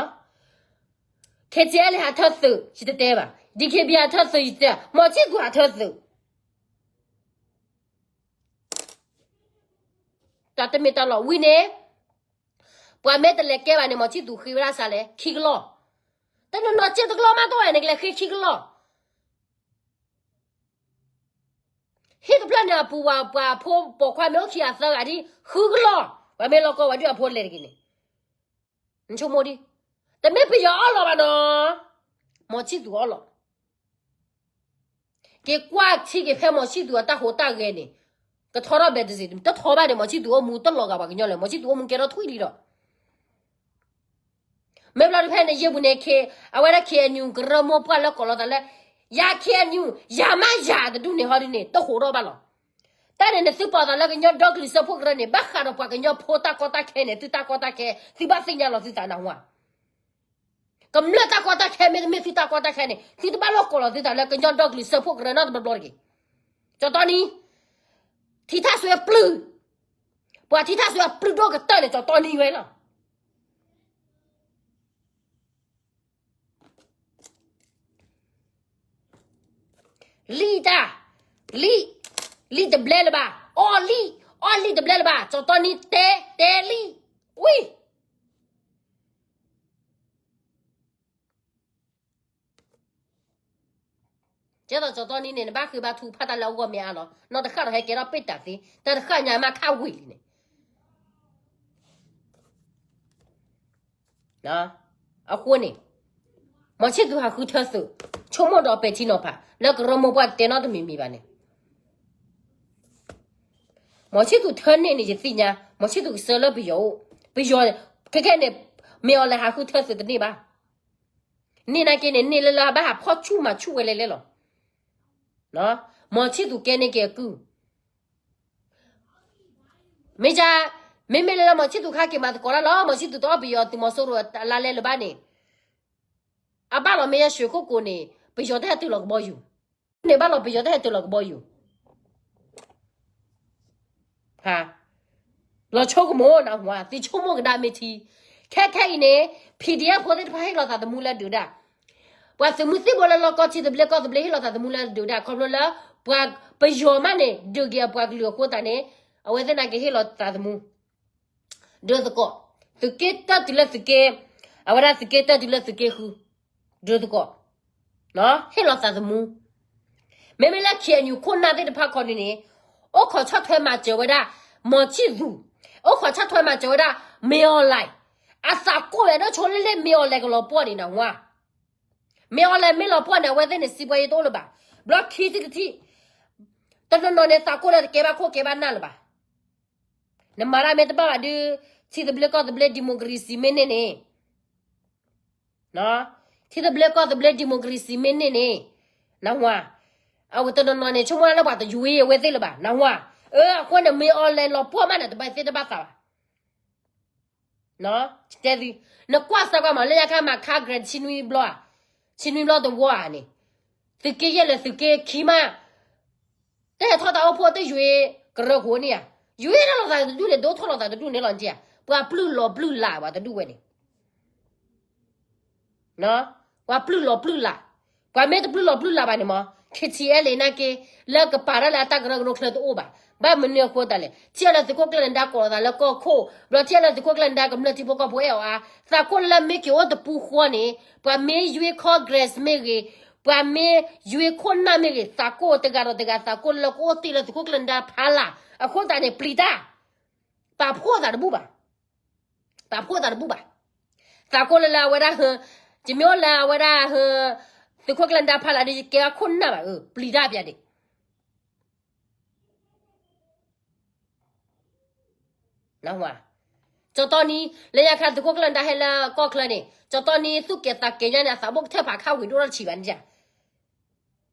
KTLA ဟးထၢသုး ယတတဲဘၣ်, DKBA ဟးထၢသုး ယတတဲ, မီၤဆံၣ်သူဟးထၢသုး တၢ်တမ့ၢ်တၢ်လီၤဝံၤန့ၣ်, ပှၤမ့ၢ်တလဲၤကဲဘၣ်န့ၣ် မီၤဆံၣ်သူဃ့ဝဲဒၣ်စးလဲၣ် ခံကလီၢ်, တနီၤနီၤစ့တကလီၢ်မးတအိၣ်ဝဲန့ၣ် ကလဲၤဃ့ခံကလီၢ်. ဟံၣ်တဖျၢၣ်န့ၣ်အပူၤ ပှၤဖိပိာ်ခွါမ့ၢ်အိၣ်ခံဂၤသၢဂၤဒ် ဃုကလီၢ်, ပှၤမ့ၢ်လီၤကီဝဲဒုးအဖိလဲၤတဂ့ၤန့ၣ်, နဆိကမိၣ်ဒ်, တမ့ၢ်ပယီၤအီၣ်လီၤဘၣ်နီၤ, မီၤဆံၣ်သူအီၣ်လီၤ. က့ၤကွၢ်ထံက့ၤဖဲမီၤဆံၣ်သူအတၢ်ဟူးတၢ်ဂဲၤန့ၣ်, ကထီထီၣ်ဘဲတစ့, တထီဘၣ်န့ၣ် မီၤဆံၣ်သူအိၣ်မူတလီၤဂာ်ပှၤကညီလၢၤ, မီၤဆံၣ်သူအိၣ်မူကဲထီၣ်ထွံၣ်လံဒီး မ့ၢ်ဘျီတဖဲန့ၣ် ယဲၢ်ပူၤန့ၣ် အဝဲဒၣ် KNU ကရၢမိၢ်ပှၢ်လၢကိးလီၤသးလၢ ယၤ KNU ယၤမးယၤတဒူၣ်န့ၣ်ဟီဒ်န့ၣ် တဟူးထီၣ်ဘၣ်လီၤ. တၢ်န့ၣ်န့ၣ် သုပိာ်သးလၢကညီဒီကလုာ်စၢဖှိၣ်ကရၢန့ၣ် ဘၣ်ဃးဒီးပှၤကညီဖိတၢ်ကီတၢ်ခဲန့ၣ် သုတၢ်ကီတၢ်ခဲ သုဘၣ်သ့ၣ်ညါလီၤသုသးနၢ်ဟူဧါ. ကမျၢၢ်တၢ်ကီတၢ်ခဲမ့တမ့ၢ်သုတၢ်ကီတၢ်ခဲန့ၣ် သုတဘၣ်လိာ်ကိးလီၤသုသးလၢကညီဒီကလုာ်စၢဖှိၣ်ကရၢနီတဘျီဘျီတဂ့ၤ. ကၠီတီနံၤ ထံထၣ်စွဲပျုၢ်, ပှၤထံထၣ်စွဲအပျုၢ်ဒိၣ်ကတၢၢ်န့ၣ် ကၠီတီနံၤဝဲလီၤ. လံၣ်တၢ်, လံၣ်, လံၣ်တဘျဲလၢၤဘၣ်, အီၣ်လံၣ်, အီၣ်လံၣ်တဘျဲလၢၤဘၣ်, ကၠီတီနံၤတဲ, တဲလံၣ်, ဝံၣ် ကဲသိးကၠီတီနံၤန့ၣ် နဘၣ်ဃ့ဘါထုကဖၣ်တၢ်လၢအဂီၢ်မ့ၢ်အါလီၤ. နီၢ်တဃၣ်ဒီးဟဲကဲထီၣ်ပ့ၢ်တၢ်သ့, တၢ်တဃၣ်ညါမးခးဝံၤလံန့ၣ်. အဃိန့ၣ် မီၤဆံၣ်သူဟးဃုထၢသုး, ဆိကမိၣ်ဒီးပဲာ်ထံနီၤဖး လၢကရၢမိၢ်ပှၢ်တဲနီတမံၤမံၤဘၣ်န့ၣ်. မီၤဆံၣ်သူထၢန့ၢ်န့ၣ် ယသ့ၣ်ညါ, မီၤဆံၣ်သူကဆှၢလၢပယီၤအိၣ်, ပယီၤ ခဲခဲန့ၣ် မ့ၢ်အီၤလဲၤဟးဃုထၢသုးတန့ၢ်ဘၣ်. န့ၢ်နာ်က့န့ၣ် န့ၢ်လၢလၢဘၣ်ဟးဖီၣ်ဆူၣ်မၤဆူၣ်ဝဲလဲၣ်လဲၣ်လီၤ. မီၤဆံၣ်သူကဲန့ၢ်က့ၤအကုၢ် မ့ၢ်, မ့မ့ၢ်လၢလၢ မီၤဆံၣ်သူခါက့ၤမၤသကိးတၢ်လီၤ, မီၤဆံၣ်သူတအီၣ်ပယီၤသုးမီၤစိရိၤအလါလဲလၢၤဘၣ်န့ၣ်, အဘၣ်လီၤမ့ၢ်ယဲၢ်ရွှေကုက္ကိုန့ၣ် ပယီၤတဟဲတုၤလီၤကဘီယူၤ, န့ၣ်ဘၣ်လီၤပယီၤတဟဲတုၤလီၤကဘီယူၤ. လီၤဆိကမိၣ်နၢ်ဟူဧါ, သုဆိကမိၣ်ကဒါမ့ၢ်ထံ, ခဲခဲအံၤန့ၣ် PDF ဖိသ့ၣ်တဖၣ်ဟ့ၣ်လီၤသးသမူလၢဒုးဒၣ်, ပှၤသုးမုၢ်သံၣ်ဘိလၢလီၢ်ကီၢ်ထံသဘျ့ကီၢ်သဘျ့ဟ့ၣ်လီၤသးသမူလၢဒုးဒၣ် ခီဖျိလၢ ပှၤပယီၤမးန့ၣ် ဒုးက့ၤအပှၤကလုာ်အဃိသတးန့ၣ် အဝဲသ့ၣ်နာ်က့ၤဟ့ၣ်လီၤသးသမူ ဒုးသကိး, သုးက့တၢ်တုၤလၢသုးက့, အဝဲဒၣ်သုးက့တၢ်တုၤလၢသုးက့ဃု, ဒုးသကိး, ဟ့ၣ်လီၤသးသမူ. မ့မ့ၢ်လၢ KNU ခိၣ်နၢ်သ့ၣ်တဖၣ်ခီဒုန့ၣ် အိၣ်ခိးဆီၣ်ထွဲမၤစၢၤဝဲဒၣ် မီၤဆံၣ်သူး, အိၣ်ခိးဆီၣ်ထွဲမၤစၢၤဝဲဒၣ် မင်းအောင်လှိုင်, အသးကိၢ်ဝဲဒၣ်ဆိလၢ မင်းအောင်လှိုင် ကလီၤပှီၢ်န့ၣ် နၢ်ဟူဧါ. မင်းအောင်လှိုင် မ့ၢ်လီၤပှီၢ်န့ၣ် အဝဲသ့ၣ်န့ၣ် စံးပှဲၤယံတအိၣ်လၢၤဘၣ်. ဘျီခံထံၣ်တထံၣ်, တနီၤနီၤန့ၣ် သးကိၢ်လၢတကဲဘၣ်ခိၣ်ကဲဘၣ်နၢ်လၢၤဘၣ်. နမၤတၢ်မ့ၢ်တဘၣ်ဘၣ်ဒုး ထံသဘျ့ကီၢ်သဘျ့ democracy မ့ၢ်န့ၢ်န့ၣ် ထံသဘျ့ကီၢ်သဘျ့ democracy မ့ၢ်န့ၢ်န့ၣ် နၢ်ဟူဧါ. အဝဲတနီၤနီၤန့ၣ် ဆိကမိၣ်လၢပှၤတယွ့အဝဲသ့ၣ်လၢၤဘၣ် နၢ်ဟူဧါ. အၢ အဃိန့ၣ် မင်းအောင်လှိုင် လီၤပှီၢ်မးန့ၣ် တဘၣ်သ့ၣ်တဘၣ်သးဘၣ်. တဲသု, နကွၢ်စၢ်ကွၢ်မး လၢညါခါမၤခါ grant ဆံနွံဘျီဧါ, ဆံနွံဘျီတဝီဧါန့ၣ်, သုးက့ယဲၢ်လၢသုးက့ခံမး တဟဲထီၣ်တၢ်အိၣ်ဖှိၣ်တယွ့ကရၢခိၣ်န့ၣ်ဧါ, ယွ့ထီၣ်လိာ်သးတဒူၣ်န့ၣ် ဒိၣ်ထီၣ်လိာ်သးတဒူၣ်န့ၣ်လီၤ နထံၣ်ဧါ. ပှၤပျုၢ်လီၤပျုၢ်လၢ်ပှၤတဒူၣ်ဝဲန့ၣ် ပှၤပျုၢ်လီၤပျုၢ်လၢ်, ပှၤမ့ၢ်တပျုၢ်လီၤပျုၢ်လၢ်ဘၣ်န့ၣ်မး KTLA နာ်က့ လၢကပာ်တၢ်လၢအတၢ်ကရၢကရိချၢတအိၣ်ဘၣ်. ဘၣ်မနုၤအဃိသတးလဲၣ် ထံၣ်လၢသုးခိၣ်ကျၢၢ်နဒါကိးလိာ်သးလၢကီၢ်ခိၣ် ဘျီထံၣ်လၢသုးခိၣ်ကျၢၢ်နဒါကမျၢၢ်ထံဖိကီၢ်ဖိအဲၣ်အီၤအါ, သးကိၢ်လၢမ့ၢ်က့ၤအိၣ်တပူၤဃီန့ၣ် ပှၤမ့ၢ်ယွ့ Congress မ့ၢ်ဂ့ၤ, ပှၤမ့ၢ်ယွ့ခိၣ်နၢ်မ့ၢ်ဂ့ၤ သးကိၢ်တဂၤဒီးတဂၤ သးကိၢ်လၢကအိၣ်တ့ၢ်လၢသုးခိၣ်ကျၢၢ်နဒါဖးလၢ် အဃိသတးန့ၣ် ပျံၤတၢ် ပာ်ဖှိၣ်သးတဘူၣ်ဘၣ်. ပာ်ဖှိၣ်သးတဘူၣ်ဘၣ်. သးကိၢ်လၢလၢအဝဲဒၣ်ဟၢ, ယမ့ၢ်အိၣ်လၢအဝဲဒၣ်ဟၢ, သုးခိၣ်ကျၢၢ်နဒါဖးလၢ်ဒီး ယကဲဝဲခိၣ်နၢ်ဘၣ် အၢ ပျံၤတၢ်ပျဲဒ့ၣ် ကၠီတီနံၤ လၢညါခါသုးခိၣ်ကျၢၢ်နဒါဟဲလၢကီၢ်ချၢန့ၣ် ကၠီတီနံၤ သူၣ်ကဲၤသးကဲၤညါန့ၣ် အသးဘိၣ်ကထၢၣ်ဖးခါဝံၤဒိၣ်ထီၣ်တဆံးဘၣ်န့ၣ်ဧါ.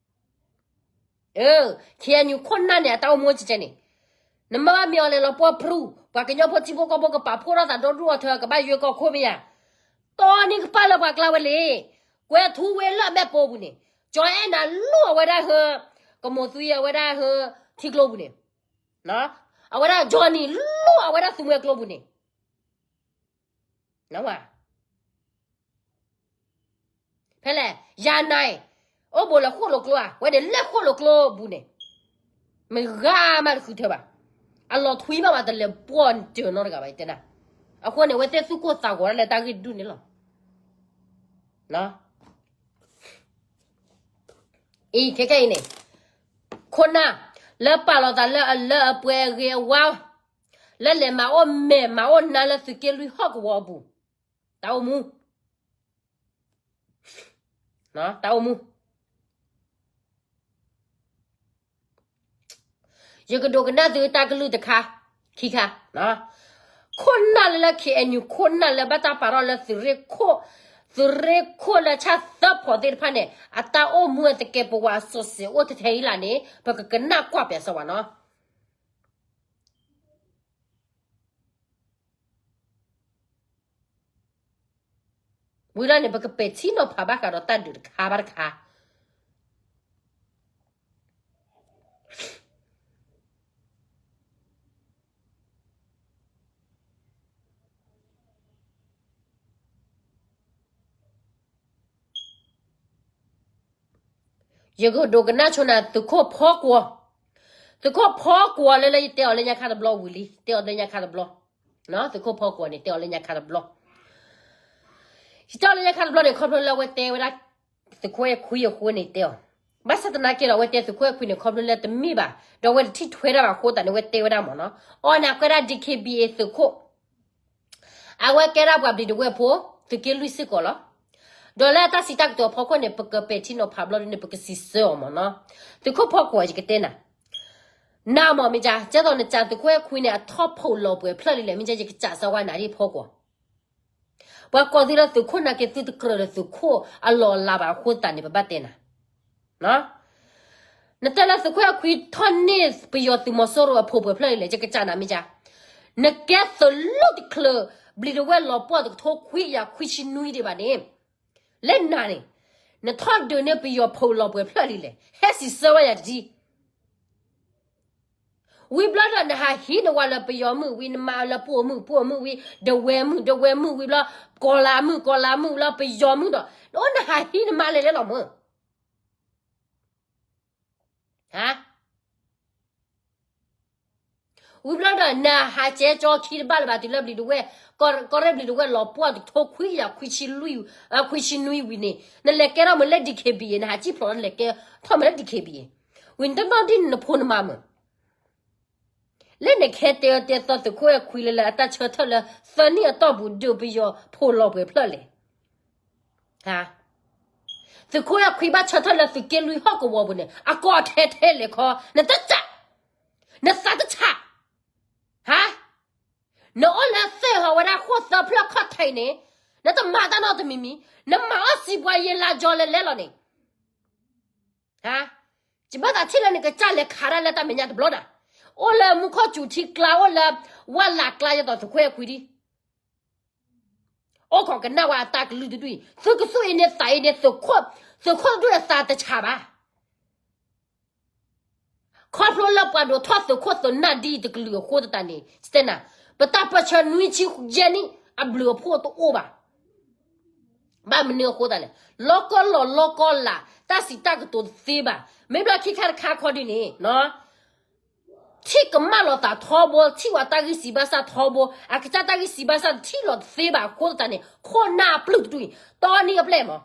အၢ KNU ခိၣ်နၢ်န့ၣ် အတၢ်အိၣ်မူကဲကဲန့ၣ် နမ့ၢ်ဘၣ်မ့ၢ်အီၤလဲၤလီၤပှီၢ်ဖြူ ပှၤကညီဖိထံဖိကီၢ်ဖိကပာ်ဖှိၣ်ထီၣ်သးဒီဒူၣ်အီၤထၢ ကဘၣ်ယွ့ကီၢ်ခိၣ်မ့ၢ်ဧါ. တီနံၤကပာ်လၢပှၤကျါဝဲလံ, ကွဲၤထူဝ့လၢအမဲာ်ပိာ်ပူၤန့ၣ် ကၠီအဲၣ်နၤလိၣ်အဝဲဒၣ်ဟၢ, ကမိၢ်သွံအဝဲဒၣ်ဟၢ, ထံကျိပူၤန့ၣ်, အဝဲဒၣ်ကၠီနံၤလိၣ်အဝဲဒၣ်သူမှဲကျိပူၤန့ၣ် ဖဲလဲၣ် ယၤနၤအံၤ အိၣ်ဘူးလၢဃိၣ်လိာ်ကျိဧါ, ဝဲန့ၣ်လဲၣ်ဃိၣ်လိာ်ကျိပူၤန့ၣ် မ့ၢ်ဂၤမးတဃုထၢဘၣ်. အလီၤထွံဘၣ်ဝဲတလဲၤပှီၢ်တၢၤနီတဂၤဘၣ် ယတဲနၤ. အဃိန့ၣ် အဝဲသ့ၣ်သူၣ်ကိၢ်သးဂီၤဒၣ်လၢတၢ်ဂ့ၢ်တဒူၣ်န့ၣ်လီၤ. အံၤ ခဲကနံၣ်အံၤန့ၣ် ခိၣ်နၢ် လၢပာ်လီၤသးလၢအလၢအပှဲၤအဂ့ၤအဝါ လၢလဲၤမၤအိၣ်မဲာ်မၤအိၣ်နါလၢသုးက့လွံၢ်ဟီၣ်ကဝီၤအပူၤ တၢ်အိၣ်မူ တၢ်အိၣ်မူ ယကဒိကနၣ်သုတၢ်ကလုၢ်တခါ ခံခါ, ခိၣ်နၢ်လၢလၢ KNU ခိၣ်နၢ်လၢဘၣ်တၢ်ပာ်ထီၣ်လၢသုးရ့ၣ်ခိၣ်, သုးရ့ၣ်ခိၣ်လၢဆၣ်သၢဖီသ့ၣ်တဖၣ်န့ၣ် အတၢ်အိၣ်မူအသကဲးပဝးစီၤစဲးအိၣ်ထဲထဲအံၤလၢ်န့ၣ် ပကကနၣ်ကွၢ်ပၠးစီဝါနီၤ. ဝံၤလီၤန့ၣ် ပကပဲာ်ထံနီၤဖးဘၣ်ဃးဒီးတၢ်ဒုးတခါဘၣ်တခါ ယကဒိကနၣ်ဆိနၤသုးခိၣ်ဖီကွီၤ, သုးခိၣ်ဖီကွီၤလၢလၢယတဲအီၤလၢညါခါတဘျီဝံၤလံ, တဲအီၤလၢညါခါတဘျီ, သုးခိၣ်ဖီကွီၤန့ၣ် တဲအီၤလၢညါခါတဘျီ, ယတဲအီၤလၢညါခါတဘျီန့ၣ် ခီဖျိလၢအဝဲတဲဝဲဒၣ် သုးခိၣ်အဲၣ်ခွံအဃိန့ၣ်တဲအီၤ, ဘၣ်ဆၣ်သနာ်က့ဒီး အဝဲတဲသုးခိၣ်အဲၣ်ခွံန့ၣ် ခီဖျိလၢတမ့ၢ်ဘၣ်, ဒီးအဝဲတထံၣ်ထွဲတၢ်ဘၣ်အဃိသတးန့ၣ် အဝဲတဲဝဲဒၣ်မ့ၢ်နီၤ, အီၤန့ၣ် အကွဲးဒၣ် D K B A သုးခိၣ် အဝဲကဲဒၣ်ပှၤဘျံးဒဝဲၢ်ဖိ, သုးက့လွံၢ်စ့ၢ်ကီးလီၤ. ဒီးလၢတၢ်စံးတၢ်ကတိၤအဖီခိၣ်န့ၣ် ပကပဲာ်ထံနီၤဖးဘျီဒ်န့ၣ် ပကစံးဆၢအီၤမ့ၢ်နီၤ. သုးခိၣ်ဖီကွီၤ ယကတဲနၤ, နၤမ့ၢ်မ့ၢ်ကၠါ, ကဲသိးနကၠါသုးခိၣ်အဲၣ်ခွံန့ၣ် အထီၣ်ဖီၣ်လီၤပှဲၤဖျၢၣ်လံလဲၣ်, မ့ၢ်ကၠါ ယကစံးဆၢဝဲနၤဒ်ဖီကွီၤ ပှၤကိးသုလၢသုးခိၣ်နာ်က့ သုတကြၢးဒီးသုးခိၣ်အလီၢ်အလၤဘၣ်အဃိသတးန့ၣ် ပဘၣ်တဲနၤ နတဲလၢသုးခိၣ်အဲၣ်ခွံထီၣ်န့ၢ်ပယီၤသုးမီၤစိရိၤအဖီၣ်ပှဲၤဖျၢၣ်လံလဲၣ်, ယကစံးနၤမ့ၢ်ကၠါ, နကဲသုးလိၣ်တချုး ဘျံးဒဝဲၢ်လီၤပှီၢ်တကထိခွံကယၤခွံဆံနွံဒံးဘၣ်န့ၣ်, လၢနၤန့ၣ်, နထီၣ်ဒုးန့ၢ်ပယီၤဖီၣ်လီၤပှဲၤဖျၢၣ်လံလဲၣ်, ဟဲစံးဆၢဝဲယၤတထံၣ် ဝံၤလီၤန့ၣ် ဝံၤဘျီဒီးနဟးဟံးနဝၤလၢပယီၤမုၣ်ဝံၤ နမါလၢပှိၢ်မုၣ် ပှိၢ်မုၣ်ဝံၤ ဒဝဲမုၣ် ဒဝဲမုၣ်ဝံၤဘျီ ကီၤလၤမုၣ် ကီၤလၤမုၣ်လၢပယီၤမုၣ်ဒီး နအိၣ်နဟးဟံးနမါလဲၤလဲၤလီၤမုၢ် ဟါ ဝံၤဘျီဒီး နဟးကဲကၠီခံတဘၣ်လၢၤဘၣ် တုၤလၢဘျံးဒဝဲၢ်, ကီၢ်ရ့ၣ်ဘျံးဒဝဲၢ်လီၤပှီၢ်တကထိခွံကယၤခွံဆံလွံၢ်, ခွံဆံနွံဝံၤန့ၣ် နလဲၤကဲထီၣ်မုၢ်လၢ D K B A နဟးစံၣ်ဖျိးလၢနလဲၤကဲထီၣ်မုၢ်လၢ D K B A ဝံၤ နတနီၣ်ဒ်နဖိနမါမုၢ် လၢနခဲတဲအၢတဲသီသုးခိၣ်အဲၣ်ခွံလၢလၢအတၢ်ဆၢထၢၣ်လၢ သၢနံၣ်အတီၢ်ပူၤဒုးပယီၤဖိးလီၤပှဲၤဖျၢၣ်လဲၣ်. သုးခိၣ်အဲၣ်ခွံဘၣ်ဆၢထၢၣ်လၢသုးက့လွံၢ်ဟီၣ်ကဝီၤပူၤန့ၣ် အကီထဲထဲလဲၤခီ နတစး, နသးတဆး, ဟါ, နအိၣ်လၢသ့ၣ်ဟီဝဲဒၣ်ဃိၣ်သၢဖျၢၣ်ခီၣ်ထံးန့ၣ်, နတမၤတၢ်နီတမံၤမံၤ, နမၤအီၣ်စံးပှၤယ့လါကၠီလဲၤလဲၤလီၤန့ၣ် ယဘၣ်သးထံၣ်လၢနကစၢ်လဲၤခးဒၣ်လၢတၢ်မဲာ်ညါတဘျီနၤ, အိၣ်လၢမူခီၣ်စူၤထံကျါ အိၣ်လၢဝၣ်လးကျါ ယသိးသုးခိၣ်အဲၣ်ခွံဒံး, အိၣ်ခိးကနၣ်ဝဲအတၢ်ကလုၢ်တဒူၣ်အံၤ, သုကသူၣ်အံၤန့ၣ်သးအံၤန့ၣ် သုးခိၣ်တဒူၣ်အသးတဆးဘၣ်. ခီဖျိလၢပှၤဒိးထီၣ်သုးခိၣ်သုးနၢ်ဒ်အံၤတကလုာ်အဃိသတးန့ၣ် တဲနၤ, ပတၢ်ပၢၢ်ဆၢနွံဆံယဲၢ်နံၣ်အဘျုးအဖှိၣ်တအိၣ်ဘၣ်. ဘၣ်မနုၤအဃိသတးလဲၣ်, လီၢ်ကီၢ်လီၤလီၢ်ကီၢ်လၤ တၢ်စံးတၢ်ကတိၤတသ့ဘၣ်. မ့ၢ်ဘျီခံခါတခါခီဒ်န့ၣ် ထံၣ်ကမၣ်လိာ်သးထီဘိ, ထံၣ်ဝဲတၢ်ဂံၢ်စၢ်ဘါစၢ်ထီဘိ, အကစၢ်တၢ်ဂံၢ်စၢ်ဘါစၢ်တထံၣ်လီၤတသ့ဘၣ်အဃိသတးန့ၣ် ခိၣ်နၢ်အပျုၢ်တဒူၣ်အံၤ တီနံၣ်အပျဲၢ်မး